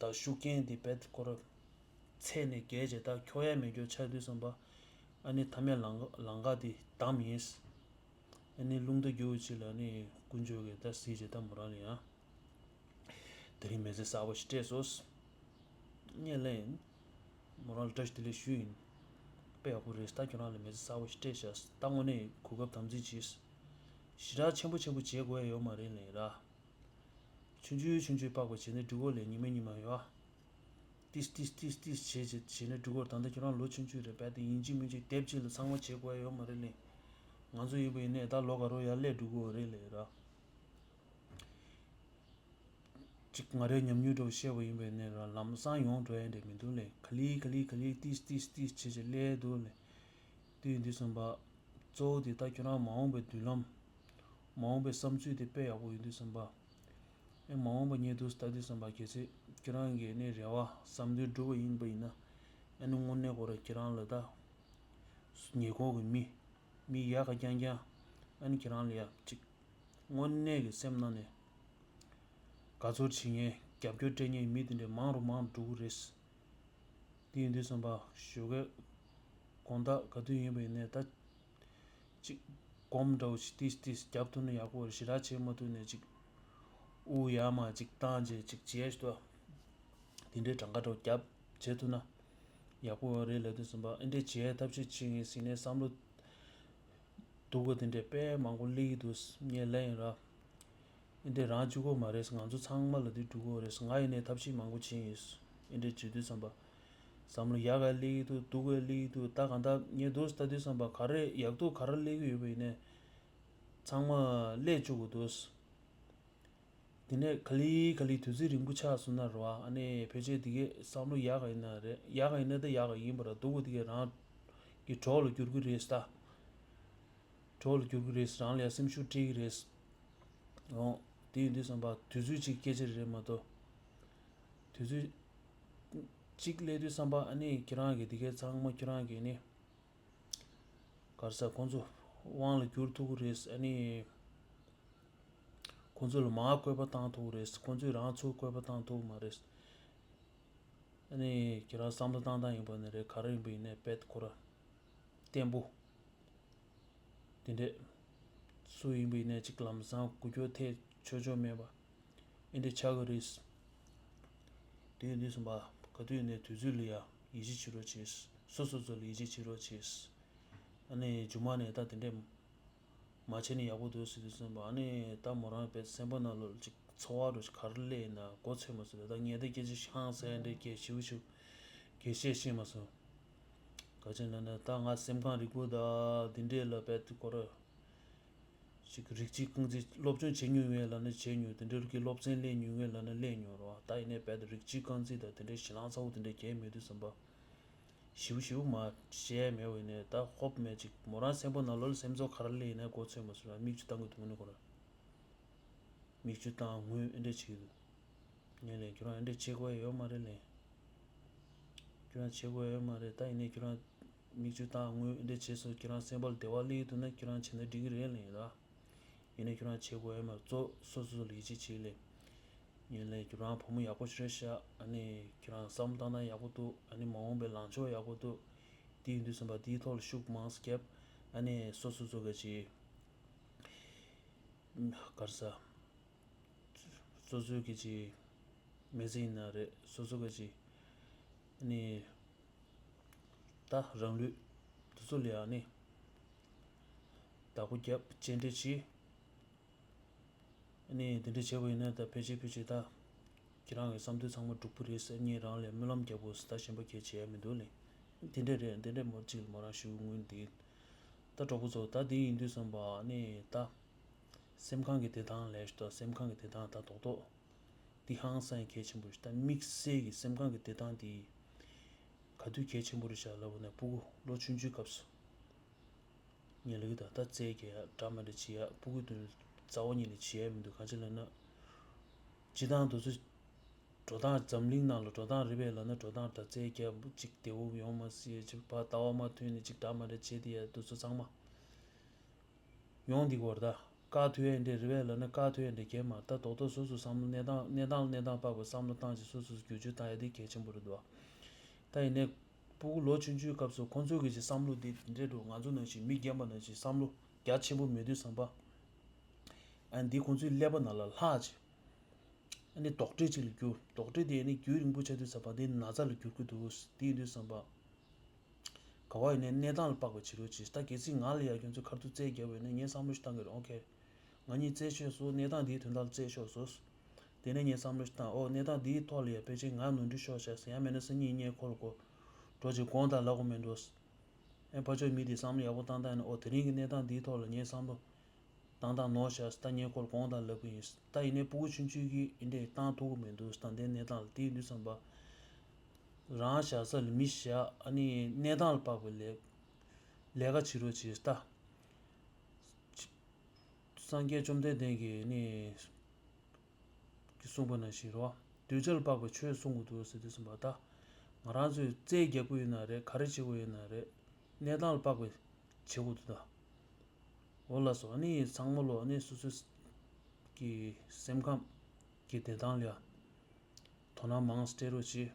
དང་ཤུགས་རྐྱེན་དེ་བེད་ཁོ་ར། ཚད་ནས་བརྒལ་བྱས་ད་འཁྱོག་ཡ་མེད་རྒྱུ་ཆགས་དུས་ཙམ་པ། ཨ་ནི་མཐའ་མའི་ལམ་ལམ་ཁ་དེ་བསྡམས་ཡིན། ཨ་ནི་རླུང་རྟ་རྒྱུག་ཅིག་ལ་ནི་དཀོན་མཆོག་གིས་ད་གཟིགས་བྱས་ད་མོ་རང་ལ་ཡང་། དེ་རིང་མི་ཚེ་གསར་པ་ཞིག་སྤྲད་སོང་། ངས་ལན། མོ་རང་ལ་བཀྲ་ཤིས་བདེ་ལེགས་ཞུ་ཡིན། དཔེ་ཡག་པོ་རེད་ད་ཁྱོད་རང་ལ་མི་ཚེ་གསར་པ་ཞིག་སྤྲད་ཤག་ད་དངོས་གནས་གོ་སྐབས་དམ་འཛིན་གྱིས། ཞེ་དྲག་ཆེན་པོ་ཆེན་པོ་བྱེད་དགོས་ཡ་ཡོད་མ་རེད་ལན་ར། ཆུང་ཆུང་ཆུང་ཆུང་པགས་པ་བྱས་ནས་འགྲིག་གོ་ལན་ཉི་མ་ཉི་མ་ཡོད་ཨ། ཏིས་ཏིས་ཏིས་ཏིས་བྱས་བྱས་བྱས་ནས་འགྲིག་གོ་ད་ལྟ་ཁྱོད་རང་ལོ་ཆུང་ཆུང་རེད་པས་དེ་ཡིན་གཅིག་མིན་གཅིག་དེབ་གཅིག་ལ་ཚང་མ་བྱེད་དགོས་ཡ་ཡོད་མ་རེད་ལན། ང་ཚོ་ཡིན་པ་ཡིན་ནས་ད་ལོ་ག་རོ་ཡར་སླེབས་འགྲོ་གི་ཡོད་རེད་ལས་ར། ཅིག་ང་རའི་ཉམས་མྱོང་འདྲ་བོ་བཤད་པ་ཡིན་པས་ནས་ར་ལམ་སང་ཡོང་འགྲོ་ཡ་འདྲ་མི་འདུག་ལས་ག་ལེ་ག་ལེ་ག་ལེ་ཏིས་ཏིས་ཏིས་བྱས་བྱས་སླེབས་འདུག་ལས། དེ་ཡིན་དུས་ཙམ་པ། གཙོ་བོ་དེ་ད་ཁྱོད་རང་མ་འོངས་པའི་མདུན་ལམ། མ་འོངས་པའི་བསམ་ཚུལ་དེ་དཔེ་ཡག་པོ་ཡིན་དུས་ཙམ་པ། ཨེ་མ་འོངས་པ་ཉེ་དུས་ལྟ་དུས་ཙམ་པ་གལ་སྲིད་ཁྱོད་རང་གི་ནས་རེ་བ་བསམ་འདུན་འགྲུབ་པ་ཡིན་པ་ཡིན་ན། ཨེ་ནི་དངོས་གནས་ཁོ་ར་ཁྱེད་རང་ལ་ད། ཉེ་འཁོར་གྱི་མི། མི་ཡག་ག་རྐྱང་རྐྱང་། ཨེ་ནི་ཁྱེད་རང་ལ་ཡ་གཅིག་དངོས་གནས་ཀྱི་སེམས་ནང་ནས། དགའ་ཚོར་བྱེད་མཁན་རྒྱབ་སྐྱོར་སྤྲད་མཁན་མི་དེ་འདྲ་མང་རུ་མང་རུ་འགྲོ་གི་རེད། དེ་ཡིན་དུས་ཙམ་པ་ཞོགས་ཀས་དགོང་དག་ག་དུས་ཡིན་པ་ཡིན་ནའི་ད། ཅིག་སྒོམ་འདྲ་བོ་ཞིག་ཏིས་ཏིས་རྒྱབ་ཐུབ་ན་ཡག་པོ་རེད། ཞེ་དྲག་བྱེད་མ་ཐུབ་ནའི་ཅིག་དབུགས་ཡར་མར་ཅིག་བཏང་བྱས་ཅིག་བྱས་ཤིག་ཏུ། དེ་འདྲའི་གྲངས་ཀ་འདྲ་བོ་རྒྱབ་བྱེད་ཐུབ་ན་ཡག་པོ་ཡོད་རེད་ལབ་དུས་ཙམ་པ་ཨེ་འདྲས་བྱེད་ཐབས་ཤེས་བྱེད་ངེས་ཟིན་ནས་བསམ་བློ། སྡུག་པོ་དེ་འདྲས་དཔེ་མང་པོ་སླེབས་ཀྱི་འདུག་ངས་ལབ་ཡིན་ར། འདི་རང་གཅིག་པོ་མ་རེད། ང་ཚོ་ཚང་མ་ལ་འདི་འགྲོ་གི་རེད། ང་ཡིན་ནའི་ཐབས་ཤེས་མང་པོ་བྱས་ཡིན། འདི་འདྲས་བྱེད་དུས་ཙམ་པ། བསམ་བློ་ཡག་ག་སླེབས་ཀྱི་འདུག་སྡུག་ག་སླེབས་ཀྱི་འདུག་ད་གང་ལྟར་ངས་འདུག་ལྟ་དུས་ཙམ་པ་ག་རེ་ཡག་སྡུག་ག་རེ་སླེབས་ཀྱི་ཡོད་པ་ཡིན་ནའི། ཚང་མ་སླེབས་བཅུག་གི་འདུག་དེ་ནས་ག་ལེ་ག་ལེ་དུས་ཚོད་རིང་པོ་ཆགས་སོང་ན་རེད་བ། ཨ་ནི་ཕལ་ཆེར་དེ་གའི་བསམ་བློ་ཡག་ག་ཡིན་ན་རེད། ཡག་ག་ཡིན་ན་ད་ཡག་ག་ཡིན་པ་ར། སྡུག་ག་དེ་གའི་རང་གི་གྲོགས་ལ་འགྱུར་གི་རེད་ད། གྲོགས་ལ་འགྱུར་གི་རེད། རང་ལ་ཡང་སེམས་ཤུགས་སྤྲད་གི་རེད། འོ། དེ་ཡིན་དུས་ཙམ་པ་དུས་ཚོད་ཅིག་སྐད་ཆ་རེད་མ་གཏོགས། དུས་ཚོད་ཅིག་སླེབས་དུས་ཙམ་པ་ཨ་ནི་ཁྱེད་རང་གི་དེ་གའི་ཚང་མ་ཁྱེད་རང་གི་ནི། ག་རེ་ཟ། ཁོང་ཚོ་དབང་ལ་བསྒྱུར་ཐུབ་ཀྱི་རེད། ཨ་ནི་ཁོང་ཚོ་ལ་མར་བཀོད་པ་བཏང་ཐུབ་ཀྱི་རེད། ཁོང་ཚོས་རང་ཚུར་བཀོད་པ་བཏང་ཐུབ་ཀྱི་མ་རེད། ཨ་ནི་ཁྱེད་རང་བསམ་བློ་བཏང་སྟངས་ཡིན་པ་ནི་རེད། ག་རེ་ཡིན་པ་ཡིན་ནའི་དཔེ་ཁོ་ར་བརྟན་པོ། དེ་འདྲས་སུ་ཡིན་པ་ཡིན་ནའི་ཅིག་ལམ་སང་འགུལ་སྐྱོད་ཐེབས་ཆོག་ཆོག་མེད་པ། ཨེ་འདྲས་ཆགས་ཀྱི་རེད། དེ་ཡིན་དུས་ཙམ་པ་ག་དུས་ཡིན་ནའི་དུས་ཚོད་ལ་ཡ་ཡིད་ཆེས་བྱེད་རོགས་བྱེད། སོ་སོ་ཚོ་ལ་ཡིད་ཆེས་བྱེད་རོགས་བྱེད། ཨ་ནི་མཇུག་མ་ནས་ད་དེ་འདྲས་མ་བྱས་ན་ཡག་པོ་འདུག་ཟེར་དུས་ཙམ་པ། ཨ་ནི་ད་མོ་རང་དཔེ་སེམས་པ་ནང་ལོགས་ཅིག་ཚོར་བ་འདྲ་ཅིག་ག་རེ་སླེབས་ཡིན་ན་མགོ་ཚོས་མ་སོང་། ད་ངས་ད་སྐད་ཆ་ཤང་ཟེར་འདྲས་སྐད་ཞིབ་ཞིབ་སྐད་བཤད་ཤེས་མ་སོང་། ག་ཅི་ན་ན་ད་ང་སེམས་ཁམས་རིག་པ་ད་འདི་འདྲས་ལ་དཔེ་དེ་སྐོར་ཅིག་རིགས་གཅིག་རྐང་འཛིན་སློབ་སྦྱོང་བྱེད་མྱོང་ངས་ལབ་ན་བྱེད་མྱོང་། དེ་འདྲའི་གི་སློབ་ཚན་སླེབས་མྱོང་ངས་ལབ་ན་སླེབས་མྱོང་རེད་བ། ད་ཡིན་ནའི་རྦད་དེ་རིགས་གཅིག་རྐང་འཛིན་དང་དེ་འདྲའི་ཞེད་སྣང་ཚ་བོ་དེ་འདྲ་གང་མེད་དུས་ཙམ་པ། ཞིབ་ཞིབ་མ་བཤད་མེད་བས་ནས་ད་ཧོབ་མེད་ཅིག་མོ་རང་སེམས་པ་ནང་ལོགས་ལ་སེམས་ཚོར་ག་རེ་སླེབས་ཡིན་ན་མགོ་ཚོས་མ་སོང་། མིག་ཆུ་བཏང་གི་འདུག་ནི་ཁོ་རང་། མིག་ཆུ་བཏང་ངུས་ཨེ་འདྲ་བྱེད་ཀྱི་འདུག་ངས་ལན་ཁྱོད་རང་ཨེ་འདྲ་བྱེད་དགོས་ཡོད་མ་རེད་ལན། ཁྱོད་རང་བྱེད་དགོས་ཡོད་མ་རེད། ད་ཡིན་ནའི་ཁྱོད་རང་མིག་ཆུ་བཏང་ངུས་ཨེ་འདྲ་བྱས་སོང་། ཁྱོད་རང་སེམས་པ་ལ་བདེ་བ་སླེབས་ཀྱི་འདུག་ན་ཁྱོད་རང་བྱས་ན་འགྲིག་གི་རེད་ལན་ཡིན་ད། ཡིན་ནའི་ཁྱོད་རང་བྱེད་དགོས་ཡོད་མ་རེད། གཙོ་སོ་སོ་ལ་ཡིད་ཆེས་བྱེད་ལན། ཡིན་ལན་ཁྱོད་རང་བུ་མོ་ཡག་པོ་ཞིག་རེད་ཤག་ཨ་ནི་ཁྱོད་རང་བསམ་བློ་བཏང་སྟངས་ཡག་པོ་འདུག་ཨ་ནི་མ་འོངས་པའི་ལངས་ཕྱོགས་ཡག་པོ་འདུག་དེ་ཡིན་དུས་ཙམ་པ་དེའི་ཐོག་ལ་ཤུགས་མང་ཙམ་རྒྱབ། ཨ་ནི་སོ་སོ་སོ་ག་ཅིག་ག་རེ་ཟ། སོ་སོའི་གི་ཅིག་མི་ཚེ་ཡིན་ན་རེད། སོ་སོ་གི་ཅིག་ནི་ད་རང་ལུས་དེ་ཚོ་ལ་ཡང་ནི་བདག་པོ་རྒྱབ་གཅེས་སྤྲས་བྱེད། ནི་དེ་འདྲ་བྱས་པ་ཡིན་ན་ད་ཕལ་ཆེར་ཕལ་ཆེར་ད་ཁྱེད་རང་གི་བསམ་འདུན་ཚང་མ་འགྲུབ་ཀྱི་རེད་ཟེར་ངས་རང་ལ་སྨོན་ལམ་རྒྱག་དགོས་ཟེར། ད་གཞན་པ་གས་བྱས་ཡ་མི་འདུག་ལེ། དེ་འདྲ་རེད། དེ་འདྲ་མོ་གཅིག་ལ་མོ་རང་ཞུ་སྔོན་འདི། ད་གྲོགས་པོ་ཚོ་ད་འདི་ཡིན་དུས་བསམ་པ་ནི་ད། སེམས་ཁམས་ཀྱི་བདེ་ཐང་ལས་ཤོག་ད་སེམས་ཁམས་ཀྱི་བདེ་ཐང་ད་རྡོག་རྡོག་འདི་ཧང་སང་གལ་ཆེན་པོ་རེད། ད་དམིགས་བསལ་གྱི་སེམས་ཁམས་ཀྱི་བདེ་ཐང་འདི་ག་དུས་གལ་ཆེན་པོ་རེད་ཤག་ལབ་པ་ན་སྤུ་གུ་ལོ་ཆུང་ཆུང་སྐབས་སུ་ཉལ་གི་ད་ད་རྩལ་རྒྱག་ཡ་འདྲ་མ་འདྲ་བྱེད་ཡ། སྤུ་གུ་དོན་རྩ་བ་ཉིད་ནས་བྱེད་ཡ་མི་འདུག་གང་ཅི་ལབ་ན་སྤྱི་བཏང་དུ་ཚོ་འགྲོ་སྟངས་འཛམ་གླིང་ནང་ལ་འགྲོ་སྟངས་རེད་པས་ལབ་ན་འགྲོ་སྟངས་ད་རྩལ་རྒྱག་ཅིག་བདེ་བོ་ཡོང་མ་སྲིད་ཅིག་ཕར་ལྟ་བ་མ་མཐུན་ནས་ཅིག་འདྲ་མ་འདྲ་བྱེད་དེ་ཡ་དུ་ཚོ་ཚང་མ། ཡོང་འདི་གོ་ར་ད། བཀག་ཐུབ་ཡ་འདྲ་རེད་པས་ལབ་ན་བཀག་ཐུབ་ཡ་འདྲ་གས་མ་རེད། ད་རྡོག་རྡོག་སོ་སོ་བསམ་བློ་གནས་སྟངས་གནས་སྟངས་ལ་གནས་སྟངས་དཔག་པའི་བསམ་བློ་བཏང་ཅིག་སོ་སོ་སོ་བསྒྱུར་བཅོས་བཏང་ཡ་དེ་གལ་ཆེན་པོ་རེད་འདུག་ད་ཡིན་ནའི་སྤུ་གུ་ལོ་ཆུང་ཆུང་སྐབས་སུ་ཁོང་ཚོའི་གི་ཅིག་བསམ་བློ་འདི་འདྲ་འགྲོ། ང་ཚོ་ནང་བཞིན་མི་རྒན་པ་ནང་བཞིན་བསམ་བློ་རྒྱ་ཆེན་པོ་མེད་དུས་ཙམ་པ། ཨ་འདི་ཁོང་ཚོའི་ཀླད་པ་ནང་ལ་ལྷག་ཅིག་ཨ་ནི་རྡོག་ཁྲེས་ཅིག་ལ་འགྱུར། རྡོག་ཁྲེས་དེ་ཨ་ནི་རྒྱུན་རིང་པོ་ཆགས་དུས་ཙམ་པ་དེ་ན་ཚ་ལ་འགྱུར་གི་འདུག་དེ་ཡིན་དུས་ཙམ་པ། ག་བ་ཡིན་ནའི་གནས་སྟངས་ལ་དཔག་པའི་བྱེད་རོགས་གྱིས། ད་གལ་སྲིད་ང་ལ་ཡ་ཁྱོད་ཚོས་ཁ་ཐུག་རྩལ་རྒྱབ་པ་ཡིན་ན་ངས་བསམ་བློ་ཞིག་བཏང་གི་རེད། ཨོ་ཁེ། ང་གཉིས་རྩལ་ཤོར་སོང་། གནས་སྟངས་འདིའི་དོན་དག་ལ་རྩལ་ཤོར་སོང་། དེ་ནས་ངས་བསམ་བློ་ཞིག་བཏང་། ཨོ་གནས་སྟངས་འདིའི་ཐོག་ལ་ཡ་ཕལ་ཆེར་ང་ནོར་འཁྲུལ་ཤོར་བཞག་ཟེར། ཡང་མིན་ན་སང་ཉིན་ངས་ཁོ་ལ་གོ་འགྲོ་ཅིག་དགོངས་དག་ལབ་དགོས་མེད་འགྲོ། ཨེ་ཕར་ཕྱོགས་མི་དེ་བསམ་བློ་ཡག་པོ་བཏང་བཏང་ནས་ཨོ་དེ་རིང་གི་གནས་སྟངས་འདིའི་ཐོག་ལ་ངས་བསམ་བློ་བཏང་སྟངས་ནོར་བཞག་ཟེར། ད་ངས་ཁོ་ལ་དགོངས་དག་ལབ་གི་ཡིན་ཟེར། ད་ཡིན་ནའི་སྤུ་གུ་ཆུང་ཆུང་གིས་འདི་འདྲས་བཏང་ཐུབ་ཀྱི་མི་འདུག་ད་ལྟའི་གནས་སྟངས་ལ་དེ་ཡིན་དུས་ཙམ་པ། རང་བཞག་ས་ལ་མི་བཞག་ཨ་ནི་གནས་སྟངས་ལ་དཔག་པའི་ལས་ལས་ཀ་བྱེད་རོགས་བྱེད་ད། སངས་རྒྱས་བཅོམ་ལྡན་འདས་ཀྱིས་ནི་གསུངས་པ་ནང་བཞིན་རོ། གདུལ་བྱ་ལ་དཔག་པའི་ཆོས་གསུང་དགོས་འདུག་ཟེར་དུས་ཙམ་པ་ད། ང་རང་ཚོས་རྩལ་རྒྱག་གི་ཡོད་ན་རེད། ག་རེ་བྱེད་དགོས་ཡོད་ན་རེད། གནས་སྟངས་ལ་དཔག་པའི་བྱེད་དགོས་འདུག་ད། འོ་ལགས་སོ། ཨ་ནི་ཚང་མ་ལོ་ཨ་ནི་སོ་སོའི་གི་སེམས་ཁམས་ཀྱི་བདེ་ཐང་ལ་ཡ་དོ་སྣང་མང་སྤྲད་རོགས་གྱིས།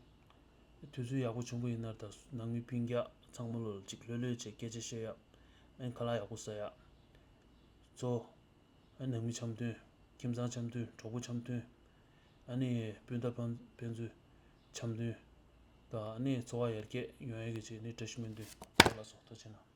དུས་ཚོད་ཡག་པོ་བྱུང་པ་ཡིན་ན་ད་ནང་མི་སྤུན་ཀྱག་ཚང་མ་ལོ་ཅིག་ལྷོད་ལྷོད་བྱས་སྐད་ཆ་བཤད་ཡ། ཨ་ནི་ཁ་ལག་ཡག་པོ་ཟ་ཡ། གཙོ། ཨ་ནང་མི་འཆམ་མཐུན། ཁྱིམ་ཚང་འཆམ་མཐུན། གྲོགས་པོ་འཆམ་མཐུན། ཨ་ནི་སྤུན་ཟླ་ཕན་ཕན་ཚུན་འཆམ་མཐུན། ད་ཨ་ནི་འཚོ་བ་ཡར་རྒྱས་ཡོང་ཡ་གི་ཆེད་ནི་བཀྲ་ཤིས་སྨོན་འདུན། ལགས་སོ། ཐུགས་རྗེ་གནང་།